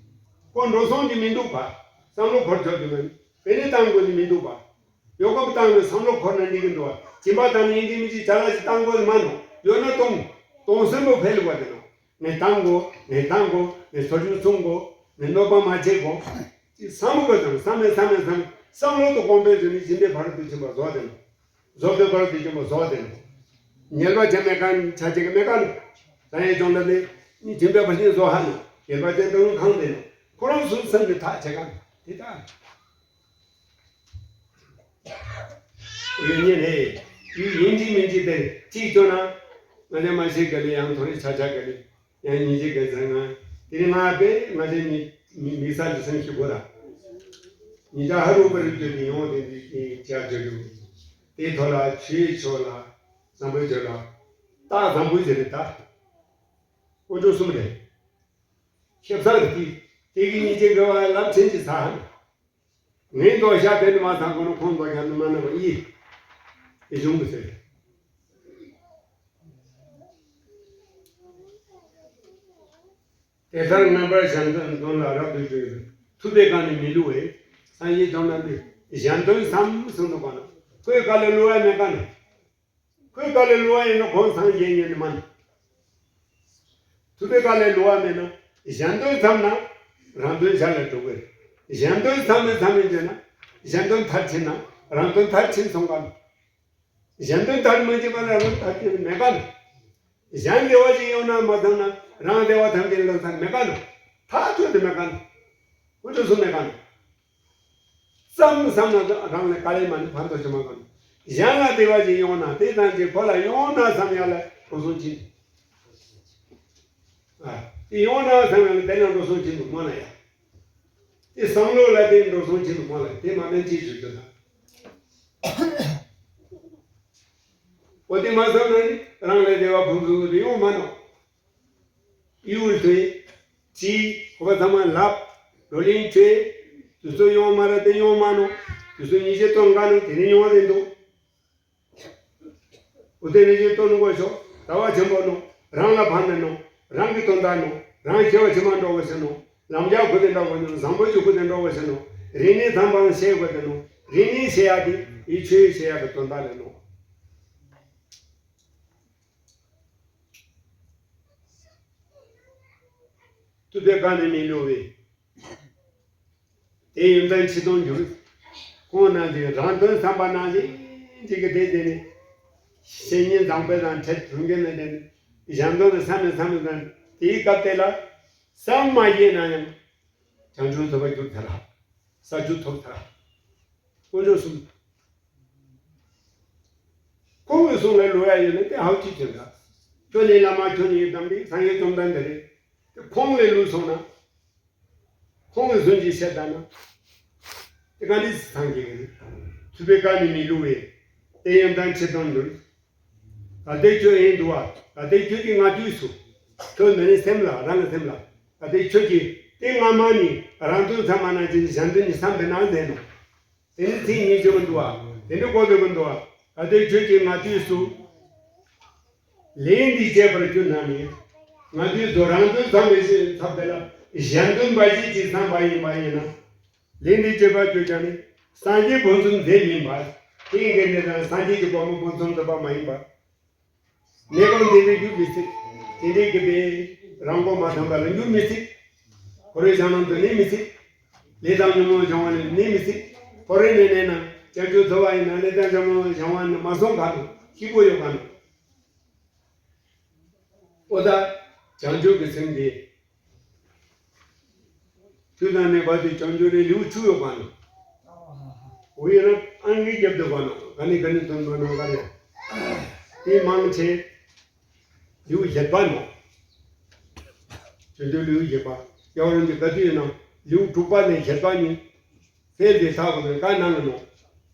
ཁོ་འགྲོ་སོང་གི་མི་འདུག་པ། བསམ་བློ་འཁོར་ཆོག་གི་མིན། དཔེ་ནི་བཏང་དགོས་ནི་མི་འདུག་པ། ཡོ་གོ་བཏང་ནས་བསམ་བློ་འཁོར་ན་འགྲིག་གི་འདུག་པ། སྦྱིན་པ་བཏང་ནས་ཡིན་གྱི་མི་གཅིག་ཅ་ལག་ཅིག་བཏང་དགོས་ནི་མ་ནོ། ཡོད་ན་གཏོང་། གཏོང་སེམས་པོ་འཕེལ་བ་དེ་ནོ། ངས་བཏང་དགོ། ངས་བཏང་དགོ། ངས་ཚོ་ཆུང་སྲུང་དགོ། ངས་གནོད་པ་མ་བྱེད་དགོ། ཅིག་བསམ་དགོས་དང་བསམ་མེད་བསམ་མེད་བསམ་བསམ་བློ་དུ་གོང་འཕེལ་བྱུང་ནས་སྦྱིན་པའི་ཕ་རོལ་ཏུ་ཕྱིན་པ་བཟོ་དེ་ནོ། བཟོ་དེ་ཕ་རོལ་ཏུ་ཕྱིན་པ་བཟོ་དེ་ནོ། ཉེས་པ་ཅན་མེད་མཁན་ཆ་ཅིག་མེད་མཁན། ད་ཡེ་ཅོང་ལ་ནི་སྦྱིན་པའི་ཕ་ཤིན་བཟོ་ཧ་ནོ། ཉེས་པ་ཅན་དུ་གང་དེ་ནོ། ཁོ་རང་སུ་སེམས་ཀྱི་ཐག་ཆད་མཁན་དེ་ལྟ། ཡོད་ཉིད་ལས། ཡུལ་ཡིན་གཅིག་མིན་གཅིག་དེ་གཅིག་སྐྱོ་ན། ང་ནས་མ་ཤེས་ག་ལེ་ཡང་ཐོ་རེ་ཆ་ཆ་ག་ལེ། ཡང་ཉིན་གཅིག་ག་ཚང་ང་། དེ་ནི་ང་པས་ང་ཚོའི་མི་མི་མི་ས་ལུ་སེམས་ཤིག་གོ་ར། ཉིན་ཅག་ཧ་རུ་པ་རུ་སྟོད་དེ་ཡོང་དེ་འདི་ཅག་ཅག་རུ། དེ་ཐོ་ལ་ཆུའི་ཆོ་ལ། བཟང་པོའི་ཆོ་ལ། རྟགས་བཟང་པོའི་ཆོ་ལ་རྟགས། དཀོན་མཆོག་གསུམ་རེད། ཤེས་བཟང་རེད་དེ། དེ་གི་ཉིན་གཅིག་ག་བ་ལབ་ཆེན་གྱི་ཚ་ཧ་ནི། ངའི་མདོག་ཤ་དེ་ནི་མ་ཚང་ཁོ་ན་ཁོང་མདོག་ཤ་ནི་མ་ན་བ་ཡིས། དེ་གཞུང་གི་ཟེར། དེ་ལྟར་རྣམ་པར་གཞན་དོན་ལ་རབ་ཏུ་འཇུག་ཐུབ་པའི་གང་ནི་མི་བསླུ་བས། སངས་རྒྱས་བཅོམ་ལྡན་འདས་གཞན་དོན་བསམ་གསུངས་འདུག་ག་ན། ཁོའི་ག་ལ་བསླུ་བ་མེད་ག་ན། ཁོའི་ག་ལ་བསླུ་བ་ཡིན་ན་ཁོང་སངས་རྒྱས་ཉན་ནི་མ་ན། ཐུབ་པའི་ག་ལ་བསླུ་བ་མེད་ན། གཞན་དོན་བསམ་ན། རང་དོན་གཞན་ལ་འགྲོ་གི་རེད། གཞན་དོན་བསམ་མིན་བསམ་མིན་བྱས་ན། གཞན་དོན་མཐར་ཕྱིན་ན། རང་དོན་མཐར་ཕྱིན་སོང་ག་ན། གཞན་དོན་མཐར་མ་ཕྱིན་པ་ལ་རང་དོན་མཐར་ཕྱིན་མེད་ག་ན། གཞན་བདེ་བ་ཅིག་ཡོང་ན་མ་ཚང་ན་རང་བདེ་བ་ཐམས་ཅད་ལ་ཚང་མེད་ག་ན། ཐག་ཆོད་དེ་མེད་ག་ན། ཧུ་ཏུ་སུ་མེད་ག་ན། བསམ་བསམ་ན་རང་ལ་དཀའ་ལས་མ་ནི་ཕན་ཐོགས་ཅི་མ་ག་ན། གཞན་ལ་བདེ་བ་ཅིག་ཡོང་ན་དེ་ཙམ་གྱིས་ཁོ་ལ་ཡོང་ན་བསམ་ཡ་ལ་འགྲོ་སོང་ཕྱིན། ཨ། དེ་ཡོང་ན་བསམ་ཡ་ལ་དེ་ལ་འགྲོ་སོང་ཕྱིན་འདུག་མོ་ན་ཡ། དེ་བསམ་བློ་ལ་དེ་འགྲོ་སོང་ཕྱིན་འདུག་མོ་ལ་དེ་མ་ནན་ཅི་ཞུ་རྒྱུ་ད། འོ་དེ་མ་བསམ་ན་ནི་རང་ལ་བདེ་བ་ཕུན་སུམ་ཚོགས་པའི་ཡོང་མ་ནོ། ཡུལ་དུ་ཅི་ཁོ་པ་ཚང་མ་ལབ། བགྲོ་གླེང་བྱས། དུས་ཚོད་ཡོང་མ་ར་དེ་ཡོང་མ་ནོ། དུས་ཚོད་ཉི་ཤུ་སྟོང་ག་ནོ་དེ་ནི་ཡོང་རེད་འདུག་འོ་དེ་ནི་ཅི་སྟོན་དགོས་ཤོག་ཟླ་བ་ཆེན་པོ་ནོ། རང་ལ་ཕན་མེད་ནོ། རང་གི་དོན་དག་ནོ། རང་ཤེས་པ་ཆེན་མ་འགྲོ་བ་ཟེར་ནོ། ལམ་རྒྱག་ཁུ་དེ་འདྲ་བ་ནོ། བཟང་པོ་ཅིག་ཁུ་དེ་འདྲ་བ་ཟེར་ནོ། རིག་གནས་ཚང་པའང་ཤེས་དགོས་དེ་ནོ། རིག་གནས་ཤེས་ཡ་དེ་ཡི་ཆོས་ཤེས་ཡ་གི་དོན་དག་རེད་ནོ། ཐུབ་པའི་བཀའ་ནི་མི་བསླུ་བས། དེ་ཡོན་ཏན་ཕྱི་དོན་འགྱུར། ཁོང་རྣམས་ཀྱིས་རང་དོན་བསམ་པ་ནང་བཞིན་ཅིག་གི་དེ་དེ་ནི། བཤེས་གཉེན་བཟང་པོ་དང་འཕྲད་ཐུན་མཁན་ནི་དེ་ནི། གཞན་དོན་ནི་བསམ་མི་བསམ་མི་དང་དེའི་སྐབས་དེ་ལ། བསམ་མ་བཞེས་ན་ཡང་། བྱང་ཆུབ་ཐོབ་པར་འགྱུར་ཐལ། ས་བཅུ་ཐོབ་ཐལ། དཀོན་མཆོག་གསུམ། ཁོང་གི་གསུང་ལ་ལོ་ཡ་ཡོད་ན་དེ་ཧའུ་ཅི་ཅན་ག་ཁྱོད་ནི་བླ་མ་ཁྱོད་ནི་ཡོད་དམ་དེ་སངས་རྒྱས་བཅོམ་ལྡན་འདས་རེད། དེ་ཁོང་ལས་ལུས་སོང་ན། ཁོང་གི་གསུང་གི་བཤད་ད་ན། དེ་ག་ནི་སངས་རྒྱས་ཀྱི་རེད། ཐུབ་པའི་བཀའ་ནི་མི་བསླུ་བས། དེ་ཡོན་ཏན་ཕྱི་དོན་འགྱུར། གལ་ཏེ་ཁྱོད་ཡིན་འདུག་བ། གལ་ཏེ་ཁྱོད་ཀྱིས་ང་དུས་སུ། ཁྱོད་མི་ནི་སེམས་ལ་རང་གི་སེམས་ལ། གལ་ཏེ་ཁྱོད་ཀྱིས་དེ་སྔ་མ་ནི་རང་དོན་ཚང་མ་ནང་བཞིན་གཞན་དོན་ནི་བསམ་པའི་ནང་ཟེར་ནོ། དེ་ནི་ཚིག་ཉིད་ཆོས་མི་འདུག་བ། དེ་འདྲ་གོ་བདེ་མི་འདུག་བ། གལ་ཏེ་ཁྱོད་ཀྱིས་ང་དུས་སུ། ལས་འདི་བྱས་པར་གྱུར་ན་ནི། ང་དུས་སུ་རང་དོན་བསམ་པའི་ཚབ་དེ་ལ་གཞན་དོན་འབའ་ཞིག་ཅིག་བསམ་པ་ཡིན་པ་ཡིན་ན། ལས་འདི་བྱས་པར་གྱུར་ཀྱང་ནི། སངས་རྒྱས་ཕུན་སུམ་ཚོགས་མིན་པ། དེ་ཡིན་གྱི་ནི་དང་སངས་རྒྱས་ཀྱི་གོ་འཕང་ཕུན་སུམ་ཚོགས་པ་མ་ཡིན་པ། གནས་སྐབས་འདི་ནས་འགྱུར་མི་སྲིད། དེ་འདྲའི་གི་པའི་རང་མགོ་མ་ཐོན་པ་ལ་འགྱུར་མི་སྲིད། ཁོ་རའི་བྱང་ནང་དུ་གནས་མི་སྲིད། ལས་དང་ཉོན་མོངས་སྦྱང་བ་ནས་གནས་མི་སྲིད། ཁོ་རའི་གནས་གནས་ན་བྱང་ཆུབ་ཐོབ་པ་ཡིན་ན་ལས་དང་ཉོན་མོངས་སྦྱང་བ་ནས་མ་སོང་ག་ནོ་སྐྱིད་པོ་ཡོད་ག་ནོ། ཨོ་ད། བྱང་ཆུབ་ཀྱི་སེམས་དེ། དུས་དང་གནས་པ་དེ་བྱང་ཆུབ་རེ་ལེའུ་བཅུ་ཡོད་པ་ནོ། འོ་ཡིན་ན་ཨང་ཀི་རྒྱབ་དུ་བ་ནོ། ག་ནི་ག་ནི་དོན་པ་ནོ་ག་རེ། དེ་མང་ཆེ། ལེའུ་བཞི་པ་ནོ། བྱང་ཆུབ་ལེའུ་བཞི་པ། ཡང་རང་གི་ག་དུས་ཡིན་ན་ལེའུ་དྲུག་པ་ནས་བཞི་པ་ནི། ཕལ་ཏེ་ཐག་གོ་ནས་བཀའ་གནང་གི་ནོ།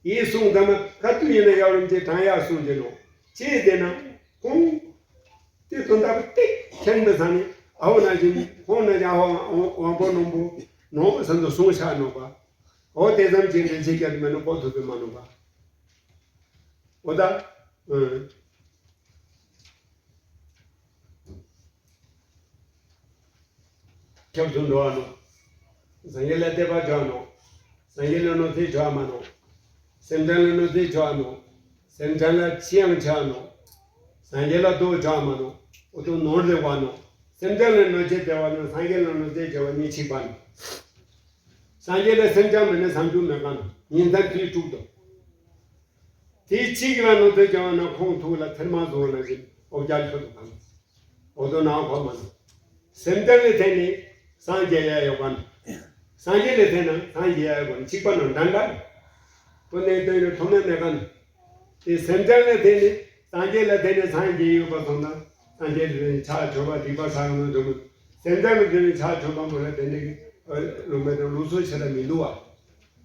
ཡིན་གསུངས་ཙམ་ན་ག་དུས་ཡིན་ན་ཡང་རང་གི་དྲང་ཡག་གསུངས་ཀྱི་ནོ། ཅི་ཡིན་ན་ཁོང་། དེ་དོན་དག་པོ་ཏིག་ཁྱེད་མི་ཚང་ནི་ཨ་འོ་ན་ཅིན་ཁོང་ན་ཅང་ཨ་འོ་དབང་པོ་རྣོན་པོ་ནོ་བསམ་དུ་གསུང་བྱ་ནོ་པ། འོ་དེ་ཙམ་གྱིས་འདྲེན་བྱེད་ཀྱང་མེད་ནོ་གོ་ཐུབ་པའི་མ་ནོ་པ། འོ་ད། ཨང་། སྐྱབས་སུ་འགྲོ་བ་ནོ། སངས་རྒྱས་ལ་དད་པ་བྱ་བ་ནོ། སངས་རྒྱས་ལ་གནོད་འཚེ་བྱ་བ་མ་ནོ། སེམས་ཅན་ལ་གནོད་འཚེ་བྱ་བ་ནོ། སེམས་ཅན་ལ་ཕྱི་ཡང་བྱ་བ་ནོ། སངས་རྒྱས་ལ་སྡུག་བྱ་བ་མ་ནོ། འོ་དོ་ནོར་རེ་བ་ནོ། སེམས་ཅན་ལ་གནོད་བྱེད་བྱ་བ་དང་སངས་རྒྱས་ལ་གནོད་བྱེད་བྱ་བ་གཉིས་གཅིག་པ་ནི། སངས་རྒྱས་ལ་སེམས་ཅན་མེད་ན་བྱང་ཆུབ་མེད་ག་ནི། ཉིན་མཚན་དུས་དྲུག་ཏུ། དེ་གཅིག་ལ་གནོད་བྱེད་བྱ་བ་ན་ཁོང་ཐུགས་ལ་ཐེར་མ་བཟུང་བ་ནང་བཞིན་འོ་བརྒྱལ་ཆོག་ཏུ་གང་། འོ་དོ་ནང་ཁོ་མ་ནི། སེམས་ཅན་ལ་བརྟེན་ནས་སངས་རྒྱས་ཡ་ཡོད་ག་ནི། སངས་རྒྱས་ལ་བརྟེན་ན་སངས་རྒྱས་ཡ་ཡོད་ག་ནི། གཅིག་པ་ནང་འདྲ་འདྲ་ནི། ཁོ་ནས་དོན་ཡོད་ཐོག་མེད་མེད་ག་ནི། དེ་སེམས་ཅན་ལ་བརྟེན་ནས་སངས་རྒྱས་ལ་བརྟེན་ནས་སངས་རྒྱས་ཡོད་པ་སོང་ན། སངས་རྒྱས་ལ་བརྟེན་ནས་ཕྱག་མཆོད་པ་སྡིག་པ་བསགས་ན་འགྲོ་མི། སེམས་ཅན་ལ་བརྟེན་ནས་ཕྱག་མཆོད་པ་མོ་ལ་བརྟེན་ནས་ལུང་མེད་དང་ལུགས་སྲོལ་ཆེ་ལ་མི་འདུག་བ།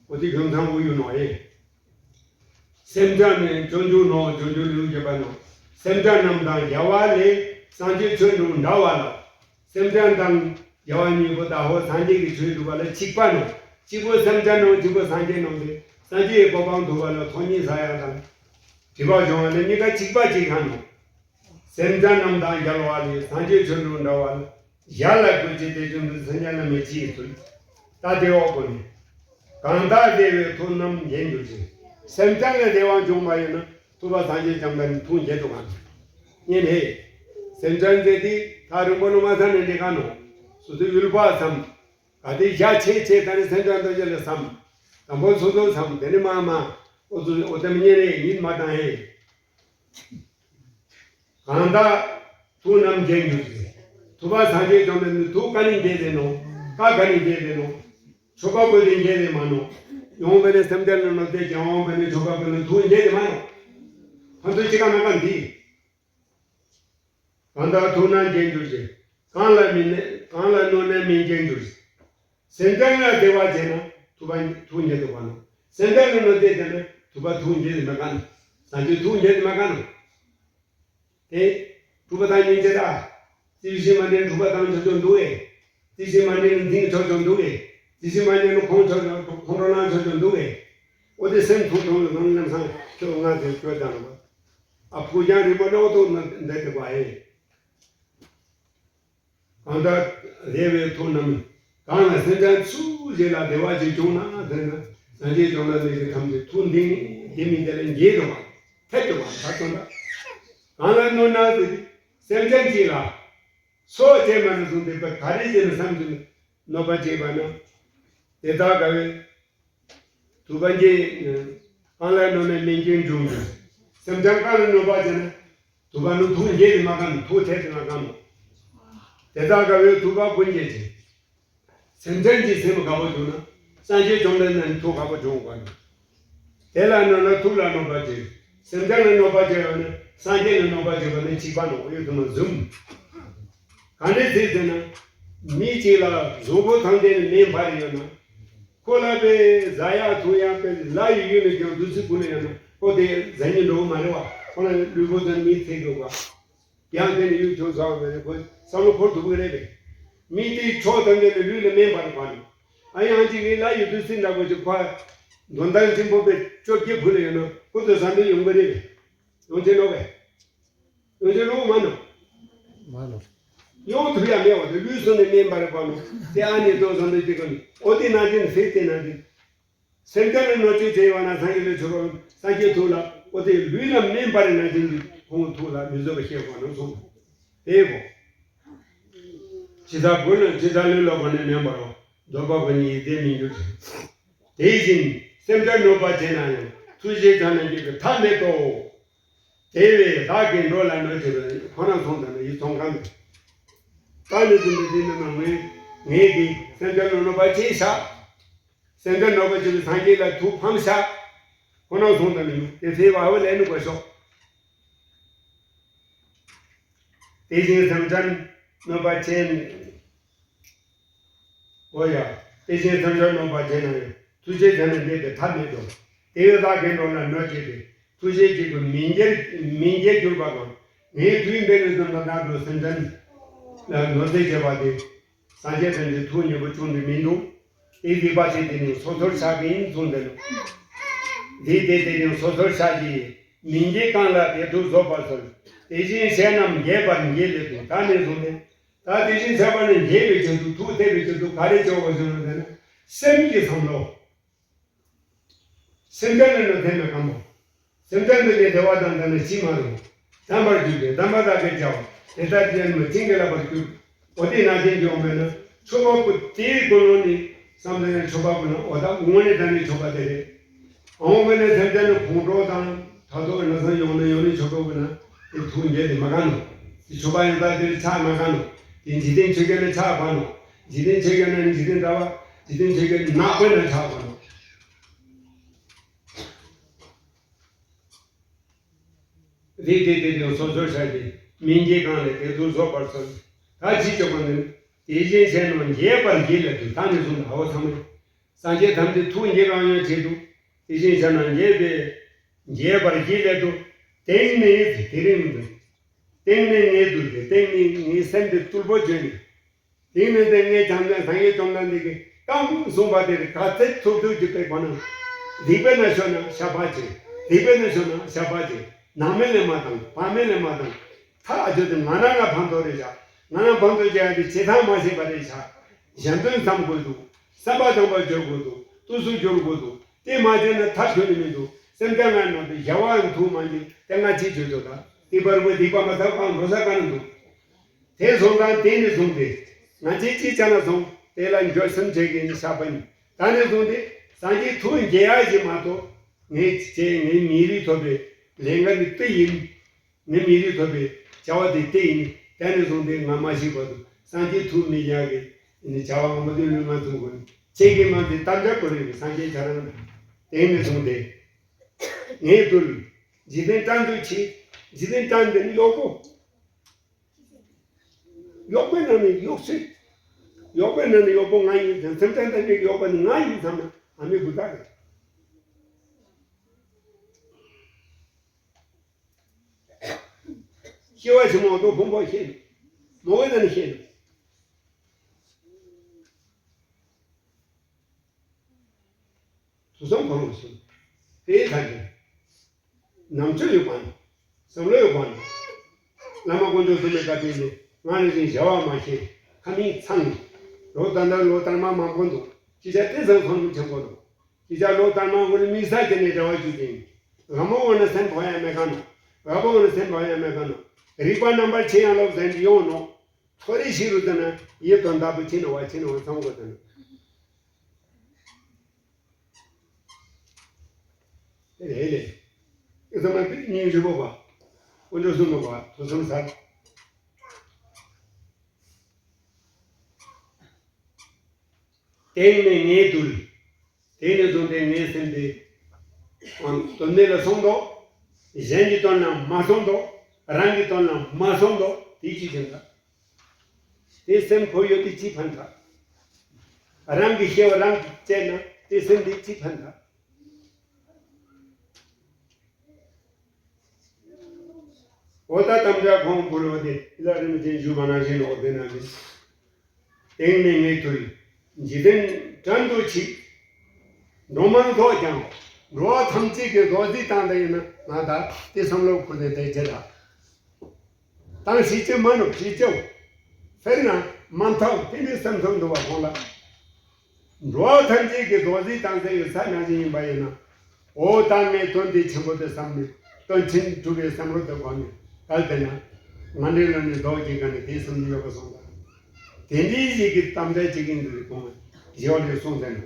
འོ་དེ་གཞུང་ཚང་དབུ་ཡུ་ནོ་ཨེ། སེམས་ཅན་ནི་སྤྱོད་འཇུག་ནོ། སྤྱོད་འཇུག་ལེའུ་བརྒྱད་པ་ནོ། སེམས་ཅན་རྣམས་དང་རྒྱལ་བ་ལས། སངས་རྒྱས་ཆོས་འགྲོ་འདྲ་བ་ལ། སེམས་ཅན་དང་རྒྱལ་བ་གཉིས་པོ་ད་ཧོ་སངས་རྒྱས་ཀྱི་ཆོས་སྒྲུབ་པ་ལ་གཅིག་པ་ནོ། གཅིག་པོ་སེམས་ཅན་ནོ། གཅིག་པོ་སངས་རྒྱས་ནོ་སྟེ། སངས་རྒྱས་ཀྱི་གོ་འཕང་ཐོབ་པ་ལ་ཚོགས་གཉིས་བསགས་ཡ་དང་། སྒྲིབ་པ་སྦྱོང་བ་ལ་གཉིས་ཀ་གཅིག་པ་གཅིག་ག་ནོ། སེམས་ཅན་རྣམས་དང་རྒྱལ་བ་ལས། སངས་རྒྱས་ཆོས་འགྲོ་འདྲ་བ་ལ། ཡར་ལ་བཀོད་ཅིང་དེ་བཞིན་དུ་སེམས་ཅན་རྣམས་ལ་ཅི་ཡི་ཚུལ། ད་དེ་འོག་གོ་ནས། གང་དག་བདེ་བའི་མཐུ་རྣམས་རྒྱས་འགྱུར་ཞིང་། སེམས་ཅན་ལ་བདེ་བ་འབྱུང་བ་ཡིན་ན་ཐུབ་པ་སངས་རྒྱས་བྱམས་པ་ནི་མཐུ་རྒྱས་འགྲོ་ག་ནི། ཉན་ཧེ། སེམས་ཅན་དེ་དེ་ཐག་རིང་པོ་ནས་མ་བསམ་ནས་འདི་ག་ནོ། སོ་སོའི་ཡུལ་པ་བསམ། ག་དེ་ཞག་ཆེ་ཆེ་ད་ནི་སེམས་ཅན་དོན་བྱེད་ལ་བསམ། དང་པོ་སོ་སོ་བསམ། དེ་ནི་མ་མ། འོ་ཚོ་འོ་དེ་མི་ཉན་ཧེ། ཉིད་མ་བཏང་ཧེ། གང་དག་མཐུ་རྣམས་རྒྱས་འགྱུར་ཞིང་། ཐུབ་པ་སངས་རྒྱས་བྱམས་པ་ནི་མཐུ་ག་ནས་རྒྱས་ཏེ་ནོ། ཀ་ག་ནས་རྒྱས་ཏེ་ནོ། ཆོ་ག་བཀོལ་ཏེ་རྒྱས་ཏེ་མ་ནོ། ཡོང་བ་ནས་སེམས་ཅན་ལ་གནོད་བྱེད་ཀྱང་འོང་བ་ནས་ཆོ་ག་བཀོལ་ནས་མཐུ་རྒྱས་ཏེ་མ་ནོ། ཕན་ཚུན་གཅིག་ག་ན་ག་འདི། གང་དག་མཐུ་རྣམས་རྒྱས་འགྱུར་ཞིང་། གང་ལ་མིན་ནས་གང་ལ་གནོད་ན་སྨན་རྒྱས་འགྱུར་ཞིང་། སེམས་ཅན་ལ་བདེ་བ་བྱས་ན་ཐུབ་པ་མཐུ་རྒྱས་འགྲོ་བ་ནོ། སེམས་ཅན་ལ་གནོད་བྱས་བྱས་ན་ཐུབ་པ་མཐུ་རྒྱས་མ་ག་ནོ། སངས་རྒྱས་མཐུ་རྒྱས་མ་ག་ནོ། དེ་གྲུབ་པ་དང་སྙིང་རྗེ་དང་། རྩིས་ཤིང་མ་འདྲེན་གྲུབ་པ་དང་ཆོས་ཆོས་འདུག་གས། རྩིས་ཤིང་མ་འདྲེན་འཛིན་ཆོས་ཆོས་འདུག་གས། རྩིས་ཤིང་མ་འདྲེན་ཁོང་ཆོས་ཆོས་ཁོང་ཁྲོ་ལངས་ཆོས་ཆོས་འདུག་གས། འོ་དེ་སེམས་ཐུང་ཐུང་ལ་ནང་ལམ་སང་ཁྱོད་ང་དེ་བསྐྱོད་བཏང་ལ། ཨ་ཕུགས་རྒྱང་རིང་པོ་ནོ་ཏོ་ན་འདས་དེ་བ་ཨེ། གང་དག་བདེ་བའི་མཐུ་རྣམས། གང་ལ་སེམས་ཅན་སུ་ཞིག་ལ་བདེ་བ་ཅིག་བྱུང་ན་དེ་ན་སངས་རྒྱས་བྱུང་ན་ལས་ཀྱི་ཐམས་ཅད་མཐུ་འདི་ནི་དེ་མི་དེ་ལས་འགྱེད་འགྲོ་བ་ཐད་འགྲོ་བ་ད་དོན་དག་གང་ལ་གནོད་ན་དེ་སེམས་ཅན་གཅིག་ལ་སྲོག་བཅད་མ་ནས་བཟུང་སྟེ་བ་ག་རེ་བྱས་ན་བསམ་གྱིས་གནོད་པ་བྱས་པ་ན་དེ་དག་དགའ་བའི། དུ་བ་འགྱེད། གང་ལ་གནོད་ན་སྨན་རྒྱས་འབྱུང་གི། སེམས་ཅན་གང་ལ་གནོད་པ་བྱས་ན། དུ་བ་ནི་ཐུགས་འགྱེད་དེ་མ་གང་ཐུགས་ཐད་དེ་མ་གང་། དེ་དག་དགའ་བའི་དུ་བ་ཀུན་འགྱེད་ཅིང་། སེམས་ཅན་གྱི་སེམས་དགའ་པོ་བྱུང་ན། སངས་རྒྱས་བྱུང་ན་ནི་ཐུགས་དགའ་པོ་བྱུང་བ་ནི། དེ་ལ་གནོད་ན་ཐུགས་ལ་གནོད་པ་བྱེད། སེམས་ཅན་ལ་གནོད་པ་བྱེད་པ་ནི་སངས་རྒྱས་ལ་གནོད་པ་བྱེད་པ་ནི་གཅིག་པ་ནོ་ཡོད་དུ་མ་ཟུམ། ག་འདྲས་ཟེར་ཟེར་ན། མི་གཅིག་ལ་གཟུགས་པོ་ཐམས་ཅད་ནི་མེ་འབར་ཡོད་ན། ཁོ་ལ་པའི་ཟ་ཡག་འཐུང་ཡག་པའི་ལ་ཡི་ཡུལ་ནས་ཀྱང་བདུད་རྩི་བུ་ལ་ཡོད་ན་ཁོ་དེ་ཟ་ཉིན་འགྲོ་གི་མ་རེད་བ། ཁོ་ལ་ལུས་པོ་ཟ་མི་ཚེ་འགྲོ་བ། ཡང་དེ་ནས་ཡུལ་ཁྱོད་ཟ་བ་མེད་ཁོ་བསམ་བློ་འཁོར་ཐུབ་ཀྱི་རེད་པས། མི་དེའི་ཕྱོགས་ཐམས་ཅད་ནས་ལུས་ལ་མེ་འབར་བ་ནི། ཨ་ཡང་གཅིག་ངའི་ལ་ཡི་བདུད་རྩི་འདྲ་པོ་ཅིག་ཁོ། འདོན་ཐང་ཆེན་པོ་པའི་བཅོ་བརྒྱད་བུ་ལ་ཡོད་ན་ཁོ་ཚོ་ཟ་འདོད་ཡོང་གི་རེད་པས། ཡོང་ཆེ་ནོ་བས། ཡོང་ཆེ་ནོ་མ་ནོ། མ་ནོ། ཡོང་ཐུབ་ཡ་མེད་བ་དེ་ལུས་སོ་ནས་མེ་འབར་བ་ནོ། དེ་ཨ་ནི་ཏོ་ཟ་འདོད་ཅིག་ག་ནི་ཨོ་དེ་ན་དེ་ནི་ཟེ་དེ་ན་དེ། སེམས་ཅན་ལ་གནོད་བྱེད་བྱས་པ་ན་སངས་རྒྱས་ལ་ཆོས་པ་སངས་རྒྱས་ཐུགས་ལ་ཨོ་དེ་ལུས་ལ་མེ་འབར་ན་དེ་ནི་ཁོང་ཐུགས་ལ་མི་བཟོད་པ་སྐྱེ་བ་ནོ་གསུངས། དེ་གོ། ཇི་ལྟར་གོས་ལ་ཇི་ལྟར་ལུས་ལ་གོས་ནི་མེ་འབར་བ། འདོད་པ་པོ་ཉིད་དེ་མི་འགྱུར་ཞིང་། དེ་བཞིན་སེམས་ཅན་གནོད་པ་བྱས་ན་ཡང་ཐུགས་རྗེ་བྱང་ན་འགྱུར་གྱི་ཐབས་མེད་དོ། དེ་བས་བདག་གིས་འགྲོ་ལ་གནོད་བྱེད་པའི་ཁོ་རང་སོང་དང་ཡིད་ཚོང་གང་གང་ནས་བཟུང་སྟེ་འདི་ནི་མ་ངེས་ངེས་ཀྱིས་སེམས་ཅན་གནོད་པ་བྱས་ཤག་སེམས་ཅན་གནོད་པ་བྱེད་པའི་སངས་རྒྱས་ལ་ཐུགས་ཕམ་ཤག་ཁོ་རང་སོང་དང་ཡིད་དེ་ཚེ་བ་བ་ལས་ནི་དགོས་ཤོག་དེ་བཞིན་སེམས་ཅན་གནོད་པ་བྱས་ནས། འོ་ཡ། དེ་བཞིན་སེམས་ཅན་གནོད་པ་བྱས་ན་ཡང་ཐུགས་རྗེ་བྱང་ནས་འདས་པའི་ཐབས་མེད་དོ། དེ་བས་བདག་གིས་འགྲོ་ལ་གནོད་བྱེད་པའི་ཐུགས་རྗེ་གཅིག་པུ་མི་འགྱུར་མི་འགྱུར་གྱུར་པ་དང་ངའི་ཐུགས་འདི་ནི་དོན་དམ་བདག་གི་སེམས་ཅན་ལ་གནོད་འཚེ་བྱེད་པ་དེ་སངས་རྒྱས་དོན་གྱི་ཐུགས་མཉེས་པོ་བྱུང་ནི་མི་འདུག་དེ་སྡིག་པ་དེ་དེ་ནི་སོ་སོར་བཤགས་ཀྱི་ཡིན་གསུངས་ཏེ་ནོ། དེ་དེ་དེ་ནི་སོ་སོར་བཤགས་ཀྱི་ཡིན། མི་འགྱུར་གང་ལ་དེ་ཐུགས་བཟོད་པར་གསོལ། དེ་བཞིན་གཞན་རྣམས་རྒྱས་པར་འགྱེད་ལས་དང་ད་ནས་བཟུང་སྟེ། ད་དེ་བཞིན་གཤེགས་པ་ནི་འགྱེད་པའི་ཆེད་དུ་ཐུགས་གཏད་པའི་ཆེད་དུ་ག་རེ་བྱེད་དགོས་ཟེར་ན་ཟེར་ན། སེམས་ཀྱི་བསམ་བློ། སེམས་ཅན་ནི་ནི་དེ་ནི་གང་མོ། སེམས་ཅན་འདི་ནི་བདེ་བ་དང་ལྡན་ན་ཅི་མ་རུང་། དམ་པར་གྱུར་ཏེ་དམ་པ་དག་གིས་བྱ་བ་དེ་ལྟར་ཅི་ཡང་མི་བྱིན་གྱིས་བརླབ་པར་གྱུར། འོ་དེ་ནང་བཞིན་ཡོང་བས་ན་ཆོས་པ་པོ་དེའི་ཀུན་སློང་ནི་བསམ་བློ་ཡང་ཆོས་པ་པོ་ན་འོ་ད་དངོས་གནས་དྲང་གནས་ཆོས་པ་དེ་རེད། འོང་བས་ན་ཐམས་ཅད་ནི་ཁོང་ཁྲོ་དང་ད་དུང་ན་སང་ཡོང་ན་ཡོང་ནས་ཆོས་པ་པོ་ན་དེ་ཐུགས་འགྱེད་དེ་མ་ག་ནོ། དེ་ཆོས་པ་ཡང་ད་དེར་ཆགས་མ་ག་ནོ། དེ་འཇིག་རྟེན་ཆོས་བརྒྱད་ན་ཆགས་ག་ནོ། འཇིག་རྟེན་ཆོས་བརྒྱད་ན་འཇིག་རྟེན་ལྟ་བ་འཇིག་རྟེན་ཆོས་བརྒྱད་ནག་པོ་ན་ཆགས་ག་ནོ། རེད་དེ་དེ་དེ་སོ་སོར་ཤར་ཏེ་སྨིན་གྱི་གང་ལས་དེ་དུ་རྫོགས་པར་སོ། ད་ཅི་ཅོག་པ་ནི་དེ་བཞིན་གཤེགས་རྣམས་མཇལ་བར་བགྱི་ལས་དུ། ད་ནི་གསུངས་ཨ་བོ་ཚང་མས། སངས་རྒྱས་ཐམས་ཅད་ཐུགས་མཇལ་གང་ཡང་བྱེད་དུ། དེ་བཞིན་གཤེགས་རྣམས་མཇལ་བའི་མཇལ་བར་བགྱི་ལས་དུ། དེང་ནས་དེ་རིང་དུ། དེང་ནས་ངའི་དུལ་ཏེ་དེང་ནས་ངའི་སེམས་དེ་དུལ་པོ་བྱོས་ནས། དེང་ནས་དེ་ངའི་བྱམས་ལྡན་སངས་རྒྱས་བཅོམ་ལྡན་འདས་ཀྱིས་གང་གསུངས་པ་དེར་ག་ཚད་ཐུབ་ཐུབ་ཀྱི་དཔེ་ཁོ་ན། སྡིག་པའི་ན་ཤོར་ན་བཤགས་པ་བྱེད། སྡིག་པའི་ན་ཤོར་ན་བཤགས་པ་བྱེད། ནང་མི་ལས་མ་བཏང་ཕ་མའི་ལས་མ་བཏང་། ཐག་ཨ་ཅོ་དེ་ང་རང་ང་ཕན་ཐོགས་རེད་བཞག་ང་རང་ཕན་ཐོགས་བྱེད་ཡ་དེ་བྱེད་ཐབས་མ་ཤེས་པ་རེད་བཞག་གཞན་དོན་བསམ་དགོས་འདུག་བསམ་པ་དང་པ་བརྗོད་དགོས་འདུག་ཏུ་སུ་སྦྱོར་དགོས་འདུག་དེ་མ་བྱས་ན་ཐབས་ཁྱོན་ནས་མི་འདུག་སེམས་ཅན་ལྔ་ནང་དུ་བྱ་བ་ཐུགས་མ་འཇིག་དེ་ང་ཅི་བརྗོད་ཆོག་ད་དེ་བར་བུ་སྡིག་པ་མ་ཐག་པའང་འགྲོ་ས་ག་ནས་འདུག་དེ་སོང་ཙང་དེ་ནས་བཟུང་སྟེ་ང་ཅི་ཅི་བྱ་ན་སོང་དེ་ལ་འགྱོད་སེམས་བྱེད་ཀྱི་ནི་བཤགས་པ་ཡིན། ད་ནས་བཟུང་སྟེ་སངས་རྒྱས་ཐུགས་མཇལ་ཡ་ཞིག་མ་གཏོགས་ངས་བྱས་ངའི་མི་རིགས་ཐོབ་པའི་ལས་འགན་ནི་དེ་ཡིན། ངའི་མི་རིགས་ཐོབ་པའི་བྱ་བ་དེ་དེ་ཡིན། དེ་ནས་བཟུང་སྟེ་ང་མ་ཤི་བར་དུ་སངས་རྒྱས་ཐུགས་མི་མཇལ་གི་ནི་བྱ་བ་ངོ་མ་དེ་ལུས་ངག་ཡིད་གསུམ་ཀུན་ཁྱེད་ཀྱིས་མ་དེ་དམ་བཅའ་བོར་རེ་སངས་རྒྱས་ཁྱེད་རང་དེ་ནས་བཟུང་སྟེ་ངས་དུལ། འཇིག་རྟེན་བཀྲ་འདུ་ཆེ། འཇིག་རྟེན་བཀྲ་འདི་ནི་གཡོག་པོ། གཡོག་པོའི་ནང་ནས་གཡོག་ཚོད། གཡོག་པོའི་ནང་ནས་གཡོག་པོ་ང་ཡིན་ཟེར་སེམས་ཅན་ཐམས་ཅད་ཀྱི་གཡོག་པོ་ནི་ང་ཡིན་བསམ་ན་ཨ་མའི་བུ་དག་རེད། སྐྱེ་བ་ཕྱི་མ་འོ་དོ་ཕུང་པོ་ཤེས་ནས་མོ་བོའི་ནང་ནས་ཤེས་ནས། ཐུགས་བསམ་འཁོར་ལོ་ཞིག་དེའི་ཐད་ཀྱི་ནམ་ཚོད་ཡོད་པ་ནི། བསམ་བློ་ཡོད་པ་ནི། བླ་མ་དཀོན་མཆོག་གསུམ་མའི་བཀའ་དྲིན་ནི་ང་ནི་བཞིན་བྱ་བ་མ་ཤེས་ཁ་མིག་ཚང་ནས་ལོ་ད་ལྟ་ལོ་ལྟར་མ་མང་པོ་འདུག་ཅི་བྱ་དེ་ཚང་ཚང་མི་ཆེན་པོ་འདུག་ཅི་བྱ་ལོ་ལྟར་མ་མགོ་ནས་དམིགས་བསལ་གྱི་ནས་འབྲེལ་བ་ཞུ་ཅིང་། དགའ་མོ་འོ་ན་སེམས་ཕོ་ཡ་མེད་ག་ནོ། དགའ་པོ་འོ་ན་སེམས་ཕོ་ཡ་མེད་ག་ནོ། རིག་པ་རྣམ་པར་ཕྱེ་ཡང་ལོབས་ཟན་གྱི་ཡོང་ནོ། ཐོ་རེ་ཞིག་རུ་དེ་ན་ཡིད་དོན་དག་པོ་ཕྱིན་ནོ་བ་ཕྱིན་ནོ་བ་ཚང་གོ་དེ་ན། དེ་ལས་ལས། ཨེ་ཚང་མ་དེ་སྙིང་རྗེ་པོ་བ། དཀོན་མཆོག་གསུམ་པོ་བ་ཐུགས་བསམ་ཟབ། དེང་ནས་ངས་དུལ། དེ་ནས་བཟུང་སྟེ་ངའི་སེམས་དེ་དོན་མེད་ལ་སོང་དོ། གཞན་གྱི་དོན་ལ་མ་སོང་དོ། རང་གི་དོན་ལ་མ་སོང་དོ། དེ་ཅི་བྱེད་འདྲ། དེ་སེམས་ཁོ་ཡོད་དེ་ཅི་ཕན་འདྲ། རང་གི་སྐྱེ་བ་རང་གིས་བཅད་ན་དེ་སེམས་དེ་ཅི་ཕན་འདྲ། འོ་ད་དམ་བཅའ་ཁོང་བུ་ལོ་དེ་ལ་རིམ་བཞིན་ཞུ་བ་ནང་བཞིན་འོ་དེ་ན་མི། དེང་ནས་ངས་དུལ། འཇིག་རྟེན་བཀྲ་འདུ་ཆེ། འགྲོ་མང་ཐོག་ཀྱང་འགྲོ་བ་ཐམས་ཅད་ཀྱི་རྡོག་རྫིས་བཏང་དེ་ཡིན་ན་ང་ད་དེ་བསམ་བློ་ཁུར་ནས་དེ་བྱེད་ད། དང་ཞིག་ཅི་མ་ནུབ་ཞིག་ཅི། དཔེར་ན་མ་མཐའ་དེ་ནས་སེམས་ཚོར་འདུ་བ་ཁོང་ལ། འགྲོ་བ་ཐམས་ཅད་ཀྱི་རྡོག་རྫིས་བཏང་ས་ཡི་ས་ནང་བཞིན་ཡིན་པ་ཡིན་ན། འོ་ད་ངས་དོན་དེ་ཆེན་པོ་དེ་བསམ་ནས་དོན་ཆེན་སྒྲུབ་པའི་བསམ་བློ་དེ་གོ་ནས་གལ་ཏེ་ན་ང་འདྲའི་ལ་ནས་རྡོག་གཅིག་ག་ནས་དེ་བསམ་ནས་ཡོད་པ་སོང་ཙང་། དེ་འདྲའི་ཞིག་གི་གཏམ་དྲན་ཅིག་ཡིན་འདུག་གི་གོང་ཞི་བ་ལྷས་གསུངས་ཟེར་ན།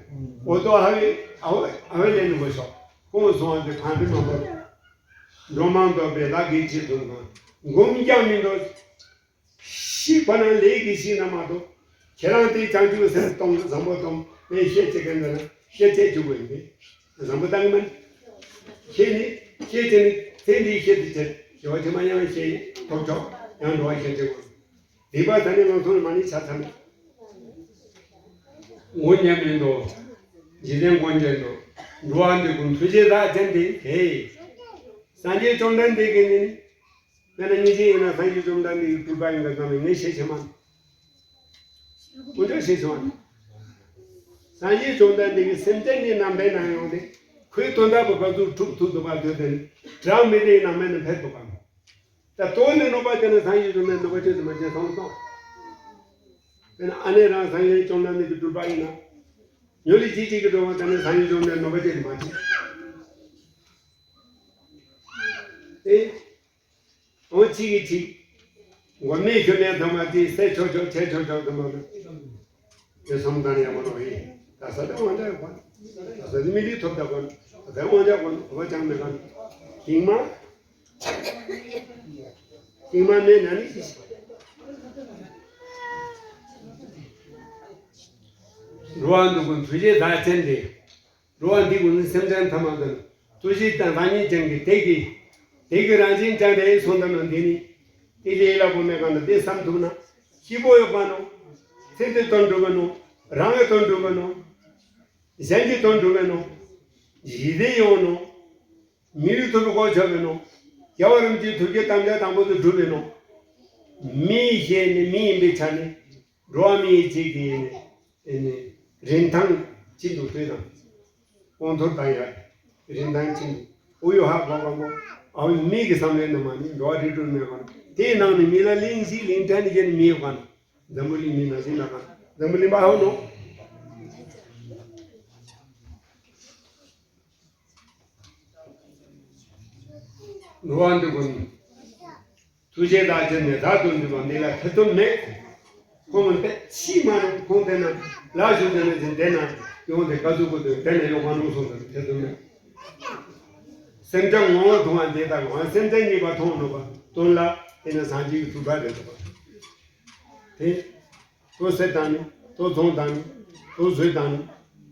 འོ་ད་ཨ་བའི་ཨ་བའི་ཨ་བའི་ལས་ནི་གོ་ཤོག་ཁོང་གསུང་བ་དེ་གང་དྲི་མ་འབོར། འགྲོ་མང་འདོད་པའི་ལག་གིས་བྱེད་དུ་འགྲོ། འགུམ་རྒྱག་མི་འདོད། ཤི་བ་ན་ལས་ཀྱི་ཤི་ན་མ་གཏོགས། ཁྱེད་རང་དེ་བྱང་ཆུབ་སེམས་གཏོང་བཟང་པོ་གཏོང་ངས་བཤད་བྱེད་མཁན་འདི་ན་བཤད་བྱེད་བཅུག་དགོས་ཡིན་པས། བཟང་པོ་བཏང་གི་མིན། ཁྱེད་ནི་ཁྱེད་ཀྱི་ནི་ཚེ་འདིའི་ཤེས་དུ་བྱེད་ཞི་བ་ཇི་མ་ཡང་ཤེས་ཐོབ་ཆོག་ཡང་འགྲོ་བ་ཤེས་བྱེད་དགོས། སྡིག་པ་ད་ནི་ང་ཚོ་ནི་མ་ནི་ཆ་ཚང་། ངོ་མཉམ་མིན་འགྲོ། འཇིག་རྟེན་མགོན་བྱེད་འགྲོ། འགྲོ་བ་འདི་ཀུན་ཐུགས་རྗེ་རྟགས་ཅན་དེ་དེ། སངས་རྒྱས་བཅོམ་ལྡན་འདས་ཀྱི་ནི། དཔེར་ན་ཉིན་ཞིག་ཡིན་ན་སངས་རྒྱས་བཅོམ་ལྡན་འདས་ཀྱི་སྤྲུལ་པ་ཡིན་པ་ཙམ་ལས་ངས་ཤེས་ཤེས་མ་འདུག་དཀོན་མཆོག་ཤེས་ཤེས་མ་འདུག་སངས་རྒྱས་བཅོམ་ལྡན་འདས་ཀྱི་སེམས་ཅན་གྱི་རྣམ་པའི་ནང་ཡོང་སྟེ་ཁོའི་དོན་དག་པོ་ག་ཚོད་གྲུབ་ཐུབ་ཐུབ་པ་དུས་དེ་ནི་དགྲ་མི་ལས་རྣམ་པའི་ནང་ཕེབས་ཐུབ་པ་མ་ད་ལྟོ་ནས་ནོར་བ་དེ་ནི་སངས་རྒྱས་བཅོམ་ལྡན་ནོར་བ་ཅན་དུ་མ་བྱས་སོང་སོང་། དེ་ནི་ཨ་ནེ་རང་སངས་རྒྱས་བཅོམ་ལྡན་འདས་ཀྱི་སྤྲུལ་པ་ཡིན་ན། ཉོ་ལི་ཅི་ཅིག་གི་འགྲོ་བ་དེ་ནི་སངས་རྒྱས་བཅོམ་ལྡན་ནོར་བ་ཅན་དུ་མ་བྱས། ཨེ། འོ་གཅིག་གིས་གཅིག་མགོ་མེད་ཞུ་ནས་ཐོག་མ་དེ་སེ་ཆོག་ཆོག་ཆེ་ཆོག་ཆོག་ཐོག་མ་དེ་བསམ་བཏང་ཡག་པོ་ལོག་ཡིན། ད་ས་དེ་དབང་ཆ་ཡོད་པ། ད་ས་དེ་མི་རིགས་ཐོབ་ད་པ། ད་ས་དེ་དབང་ཆ་པ་གོ་བ་ཅང་མེད་པ། ཧིང་མ། ཧིང་མ་མེད་ན་ནི། རུ་བ་འདུག་གོ་ཐུགས་རྗེ་ད་ཅན་དེ། འགྲོ་བ་འདི་ཀུན་ནི་སེམས་ཅན་ཐ་མ་དང་ཐུགས་རྗེ་དང་བདག་ཉིད་ཅན་གྱི་དེ་གི་དེ་གི་རང་བཞིན་ཅན་དེ་སོང་ཙམ་ན་འདི་ནི་དེ་ལས་ལ་བུ་མེད་གང་དུ་དེ་བསམ་ཐུབ་ན་སྐྱིད་པོ་ཡོད་པ་ནོ། ཚེ་འདི་དོན་འགྲུབ་པ་ནོ། རང་གི་དོན་འགྲུབ་པ་ནོ། གཞན་གྱི་དོན་འགྲུབ་པ་ནོ། ཞི་བདེ་ཡོང་ནོ། མི་རིགས་ཐོབ་པའི་གོ་ཆོད་པ་ནོ། རྒྱལ་བ་རིན་པོ་ཆེའི་ཐུགས་ཀྱི་དམ་བཅའ་དང་པོ་དུ་འགྲུབ་པ་ནོ། མི་ཞེས་ནི་མི་ཡིན་པའི་ཆ་ནས། འགྲོ་བ་མིའི་གཅིག་གི་ཨེ་ནི་རིན་ཐང་ཅི་འདུག་ལྟོས་དང་། དབང་ཐོབ་དང་ཡང་རིན་ཐང་ཅི་འདུག་ཨོ་ཡོ་ཧ་གོ་གོ་མོ། ཨའོ་མི་གི་བསམ་བློའི་ནང་མ་ནི་འགྲོ་བ་རིགས་དྲུག་མེད་པ་དེའི་ནང་ནས་མི་ལ་གླིང་བཞི་གླིང་ཕྲན་ནི་ཡེ་ནི་མི་ཡོད་ག་ན། འཛམ་བུ་གླིང་མི་ནང་བཞིན་ལ་ག་འཛམ་བུ་གླིང་མ་ཧོ་ནོ། འགྲོ་བ་འདི་ཀུན། ཐུགས་རྗེ་དང་བཅས་ནས་རབ་ཏུ་འདུས་པ་འདི་ལ་ཐེ་ཚོམ་མེད། ཁོང་གི་ཕྱི་མ་རུ་ཁོང་དེ་ན་ལ་ཞུ་དེ་ན་ཅིན་དེ་ན་ཡོང་དེ་ག་ཚོད་གོ་དེ་དེ་ན་ཡོང་མ་རུང་སོང་དེ་ཐེ་ཚོམ་མེད། སེམས་ཅན་ངོ་བོ་མཐོང་བ་འདི་དང་ངོ་བོ་སེམས་ཅན་གཉིས་པ་མཐོང་ནུས་པ་དོན་ལ་དེ་ན་སངས་རྒྱས་ཀྱི་ཐུགས་ཕ་རེད་འདུག་པ། དེ་ཏོ་སེ་དང་ནི་ཏོ་རྫོང་དང་ནི་ཏོ་བཟོས་དང་ནི་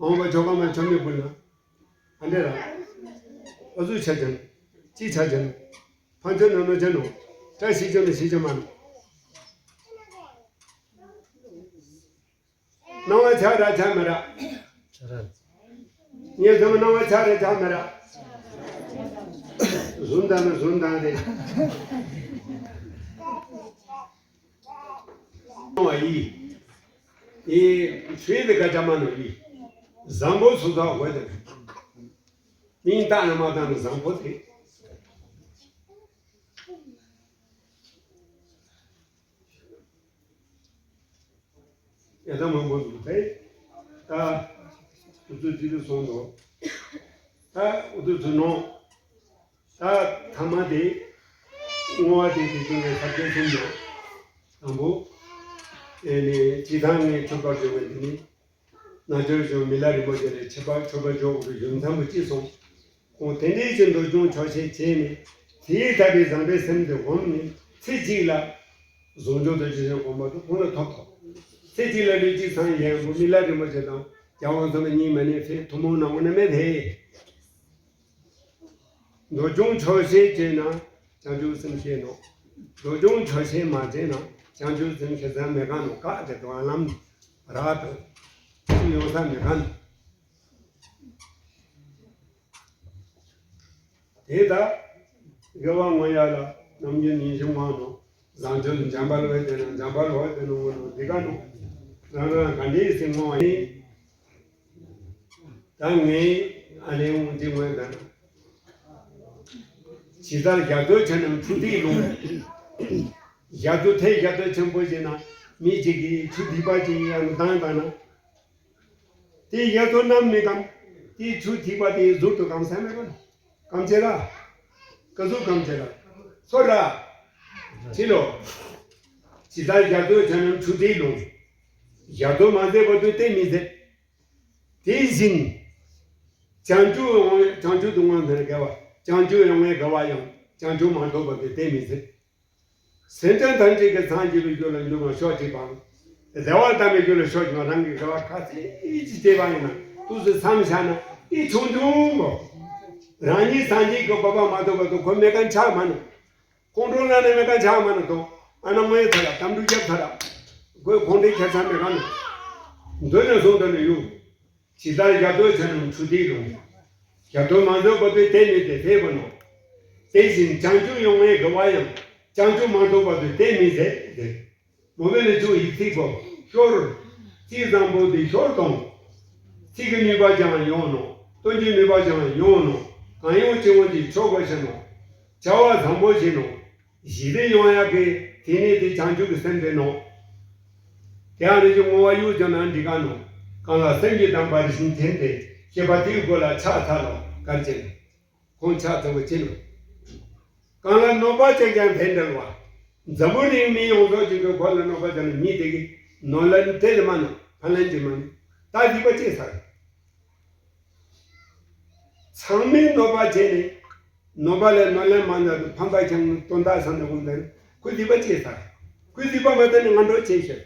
འོང་བ་ཆོ་ག་མ་ཆོ་མི་བུ་ན། ཨ་འདྲེ་ར། ཨ་ཟུག་ཆ་ཅན། ཅི་ཆ་ཅན། ཕན་ཆོ་ནོ་ནོ་ཅན་ནོ། བཀྲ་ཤིས་ཅན་ནོ་ཤིས་ཅན་མ་ནོ། སྣང་བ་ཆ་ར་ཆ་མ་ར། ཆ་ར། ངས་ཚང་མ་སྣང་བ་ཆ་ར་ཆ་མ་ར། བཟུང་དང་ནི་བཟུང་དང་རེད། སྣང་བ་ཡི། ཨེ། ཆོས་དེ་ག་ཅག་མ་ནོ་ཡི། བཟང་པོ་སུ་ཚོགས་དགོས་དེ། མིང་བཏགས་ན་མ་བཏགས་ན་བཟང་པོ་དེ། ཡ་ད་མང་པོ་འདུག་དེ། ད། ཨུ་ཚུགས་ཅི་དུ་སོང་འདུག་ད་ཨུ་ཚུགས་ཚུ་ནོ། ད་ཐ་མ་དེ། བསྔོ་བ་དེ་དེ་ཚོ་ནས་ས་ཆ་གསུམ་དུ། དང་པོ། ཨེ་ནི་སྤྱི་བཏང་ནས་མཆོད་པར་བརྗོད་པ་འདི་ནི། རྣལ་འབྱོར་གཞུང་མི་ལ་རིན་པོ་ཆེ་ལས་ཆེ་བ་མཆོད་པ་འཇོག་དགོས་པའི་རྒྱུ་མཚན་པོ་ཅི་སོང་། ཁོང་དེ་འདྲའི་ཅིག་འདོད་ཆུང་ཆོག་ཤེས་བྱས་ནས་དེའི་ཐབས་པའི་བཟང་པོའི་སེམས་དེ་བསྒོམས་ནས་ཚེ་གཅིག་ལ་བཟང་སྤྱོད་དང་ཅི་བྱེད་སྒོམ་པ་དང་ཁོང་ལ་ཐོབ་ཐོབ། ཚེ་གཅིག་ལ་ལུས་གཅིག་སངས་རྒྱས་པོ་མི་ལ་རིན་པོ་ཆེ་དང་རྒྱལ་དབང་ཚང་མ་གཉིས་མ་ནས་ཕེབས་ཐུན་མོང་ནང་ངོ་ན་མེད་དེ། འདོད་ཆུང་ཆོག་ཤེས་བྱས་ན་བྱང་ཆུབ་སེམས་སྐྱེ་ནོ། འདོད་ཆུང་ཆོག་ཤེས་མ་བྱས་ན་བྱང་ཆུབ་སེམས་སྐྱེ་ས་མེད་ག་ནོ། བཀག་དེ་དོ་ལམ་རག་དང་ཅི་ཡོང་ས་མེད་ག་ནོ། དེ་ལྟར་དགེ་བ་བསྔོ་ཡ་ལ་ནམ་རྒྱུན་ཉིན་ཞིག་བསྔོ་ནོ། བཟང་སྤྱོད་འཇམ་དཔལ་འོད་ལྡན་ན་འཇམ་དཔལ་འོད་ལྡན་ནོ་བསྔོ་ནོ་འདི་ག་ནོ། རང་རང་ག་འདྲའི་སེམས་བསྔོ་བ་ཡིན། ད་ངས་ཨ་ལས་འོང་འདི་ངོས་དང་། ཇི་ལྟར་རྒྱ་མཚོ་ཆེ་རྣམས་ཆུ་འདིས་ལོངས། རྒྱ་མཚོ་དེ་རྒྱ་མཚོ་ཆེན་པོ་ཞིག་ན་མི་གཅིག་གིས་ཆུ་ཐིགས་པ་ཅིག་ཡང་བཏང་བཏང་ན། དེ་རྒྱ་མཚོ་རྣམས་མི་སྐམ། དེ་ཆུ་ཐིགས་པ་དེ་ཟུར་དུ་སྐམ་ས་མེད་ག་ནོ། སྐམ་ཆེ་ར། ཀ་ཟུག་སྐམ་ཆེ་ར། སོ་ར། ཕྱི་ལོ། ཇི་ལྟར་རྒྱ་མཚོ་ཆེ་རྣམས་ཆུ་འདིས་ལོངས། རྒྱ་མཚོ་མ་ཟད་བར་དུ་གཏན་མི་ཟད། དེ་བཞིན། བྱང་ཆུབ་ཡོང་བའི་བྱང་ཆུབ་ཏུ་དངོས་དང་དགེ་བ། བྱང་ཆུབ་ཡོང་བའི་དགེ་བ་ཡང་བྱང་ཆུབ་མ་ཐོབ་པ་དེ་གཏན་མི་ཟད། སེམས་ཅན་ཐམས་ཅད་ཀྱི་སངས་རྒྱས་པའི་རྒྱུ་ལ་འགྱུར་བ་ཕྱོགས་གཅིག་པའམ། བདེ་བ་དམ་པའི་རྒྱུ་ལ་ཕྱོགས་གཅིག་པ་རང་གི་དགེ་བ་ག་ཚད་ཅིག་བྱས་པ་ཡིན་ན་ཏོག་ཙམ་བསམ་བཞག་ན་དེ་ཆུང་ཆུང་མོ། རང་ཉིད་སངས་རྒྱས་ཀྱི་གོ་འཕང་མ་ཐོབ་བར་དུ་ཁོ་མེད་མཁན་ཆགས་མ་ནུས། ཁོང་ཁྲོ་ལངས་ནས་མེད་ཀ་ཆགས་མ་ན་དོ། ཨ་ན་དངོས་ཡོད་ཚ་ལ་གཏམ་འབྲུ་རྒྱབ་ཚ་ལ། ཁོས་ཁོང་ཁྲོའི་ཁྱད་མཚར་མེད་ཀ་ནོ། འདོད་ནས་བཟུང་དོན་ནས་ཡུག་ཇི་ལྟར་རྒྱ་མཚོ་ཆེ་རྣམས་ཆུ་འདིས་ལོངས། རྒྱ་མཚོ་མ་ཟད་བར་དུ་གཏན་མི་ཟད་ཕེབས་པ་ནོ། དེ་བཞིན་བྱང་ཆུབ་ཡོང་བའི་དགེ་བ་ཡང་བྱང་ཆུབ་མ་ཐོབ་བར་དུ་གཏན་མི་ཟད་ཟེར། མོ་བེ་ལེ་ཆུ་ཡིག་ཚིག་པོ་ཤོར། རྩིས་བཟང་པོ་འདི་ཤོར་དང་། ཚིག་གི་ནུས་པ་ཀྱང་ཡོང་ནོ། དོན་གྱི་ནུས་པ་ཀྱང་ཡོང་ནོ། གང་ཡོང་ཅི་ཡོང་གི་ཆོག་པ་ཞིག་ནོ། བྱ་བ་བཟང་པོ་ཞིག་ནོ། ཞི་བདེ་ཡོང་ཡག་གི་དེ་ནི་དེ་བྱང་ཆུབ་ཀྱི་སེམས་དེ་ནོ། དེ་ཡང་རེ་ཅིག་བསྔོ་བ་གཡུག་ཀྱང་ན་འགྲིག་ག་ནོ། གང་ལ་སེམས་ཀྱི་དམ་པ་རིན་ཆེན་ཏེ། ཞེས་པ་དེའི་སྒོ་ལ་ཕྱག་འཚལ་ལོ། གར་བྱེད་ནོ། ཁོང་ཕྱག་འཚལ་བ་ཅི་ནོ། གང་ལ་གནོད་པ་བྱེད་ཀྱང་དེ་འབྲེལ་བ། འཛམ་བུ་གླིང་མི་ཡོངས་རྫོགས་ཀྱི་གི་གོ་ལ་གནོད་པ་བྱས་ནས་མི་དེ་གི་ནོར་ལན་དེ་ལས་མ་ནོར་ཕན་ལན་ཅིག་མ་ནོར། ད་སྡིག་པ་ཅི་ཟ་རེད། ཚང་མས་གནོད་པ་བྱས་ནས་གནོད་པ་ལས་ནོར་ལན་མ་ནོར་ཕན་པ་ཀྱང་དོན་དག་བསམ་ནས་འོང་དེ་ཁོས་སྡིག་པ་ཅི་ཟ་རེད། ཁོས་སྡིག་པ་མ་བཏང་ནས་ང་འགྲོ་ཅི་བྱེད།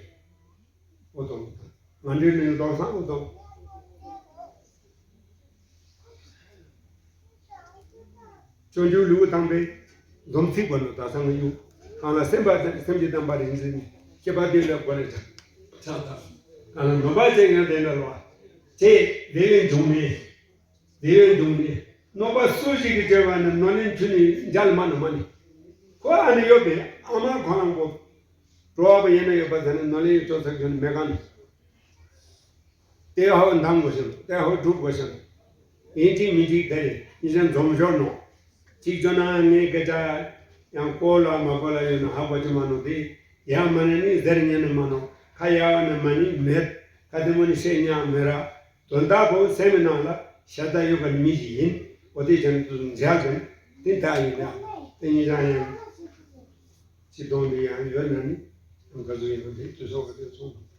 འོ་དང་། ང་འདྲའི་ནི་ལྡོག་སང་འོ་དང་། སྤྱོད་འཇུག་ལེའུ་དང་པའི་སྡོམ་ཚིག་པ་ནི་ད་སང་གཡུག་གང་ལ་སེམས་པ་དང་སེམས་ཀྱི་བདེན་པ་རིག་འཛིན་ནི་སྐྱེས་པ་དེ་ལ་གོ་རེ་ཆགས་ཆགས་དང་། གང་ལ་ནོར་བ་ཅན་ཡང་དེ་འདྲ་ལ་བ་ཅེས་དེ་བས་འབྱུང་མེད། དེ་བས་འབྱུང་མེད། གནོད་པ་སུ་ཞིག་གིས་བྱས་པ་ནི་ནོར་ལེན་ཆུ་ནི་འཇལ་མ་ནི་མ་ནི། ཁོ་ཨ་ནི་ཡོད་པས་ཨ་མ་ཁོ་རང་གོ་འགྲོ་བ་པོ་ཡིན་ན་ཡོད་པ་ཟེར་ནས་ནོར་ལེན་ཡོད་ཅོག་ཚ་གྱོན་མེད་ག་ནི། དེ་ཧོ་འདང་དགོས་ཤིང་དེ་ཧོ་སྒྲུབ་དགོས་ཤིང་། ཡིན་གཅིག་མིན་གཅིག་དེ་ཡིན་ཅན་འཛོམས་ཞོར་ནོ། གཅིག་བརྗོད་ན་ངའི་སྐད་ཆ་ཡང་གོ་ལ་མ་གོ་ལ་ཡོད་ན་ཧ་གོ་ཅི་མ་ནོ། དེ་ཡང་མ་ནི་ནི་ཟེར་ཉན་ནི་མ་ནོ། ཁ་ཡ་བ་ནི་མ་ནི་མེད། ཁ་དེ་མོ་ནི་བཤད་ཉན་མེད་ར། དོན་དག་པོ་སེམས་ནང་ལ་ཤ་སྟག་ཡོད་པ་ནི་མི་ཞིག་ཡིན། འོ་དེ་ཅན་དུ་འཇལ་དོན་དེ་དག་ཡིན་ན་དེ་ཉིད་ཀྱང་ཡང་ཅི་གཏོང་དུ་ཡང་ཡོད་ན་ནི་ག་ཚོད་ཡིན་ན་དེ་དུས་སོགས་ཀྱི་དེ་ཚོ།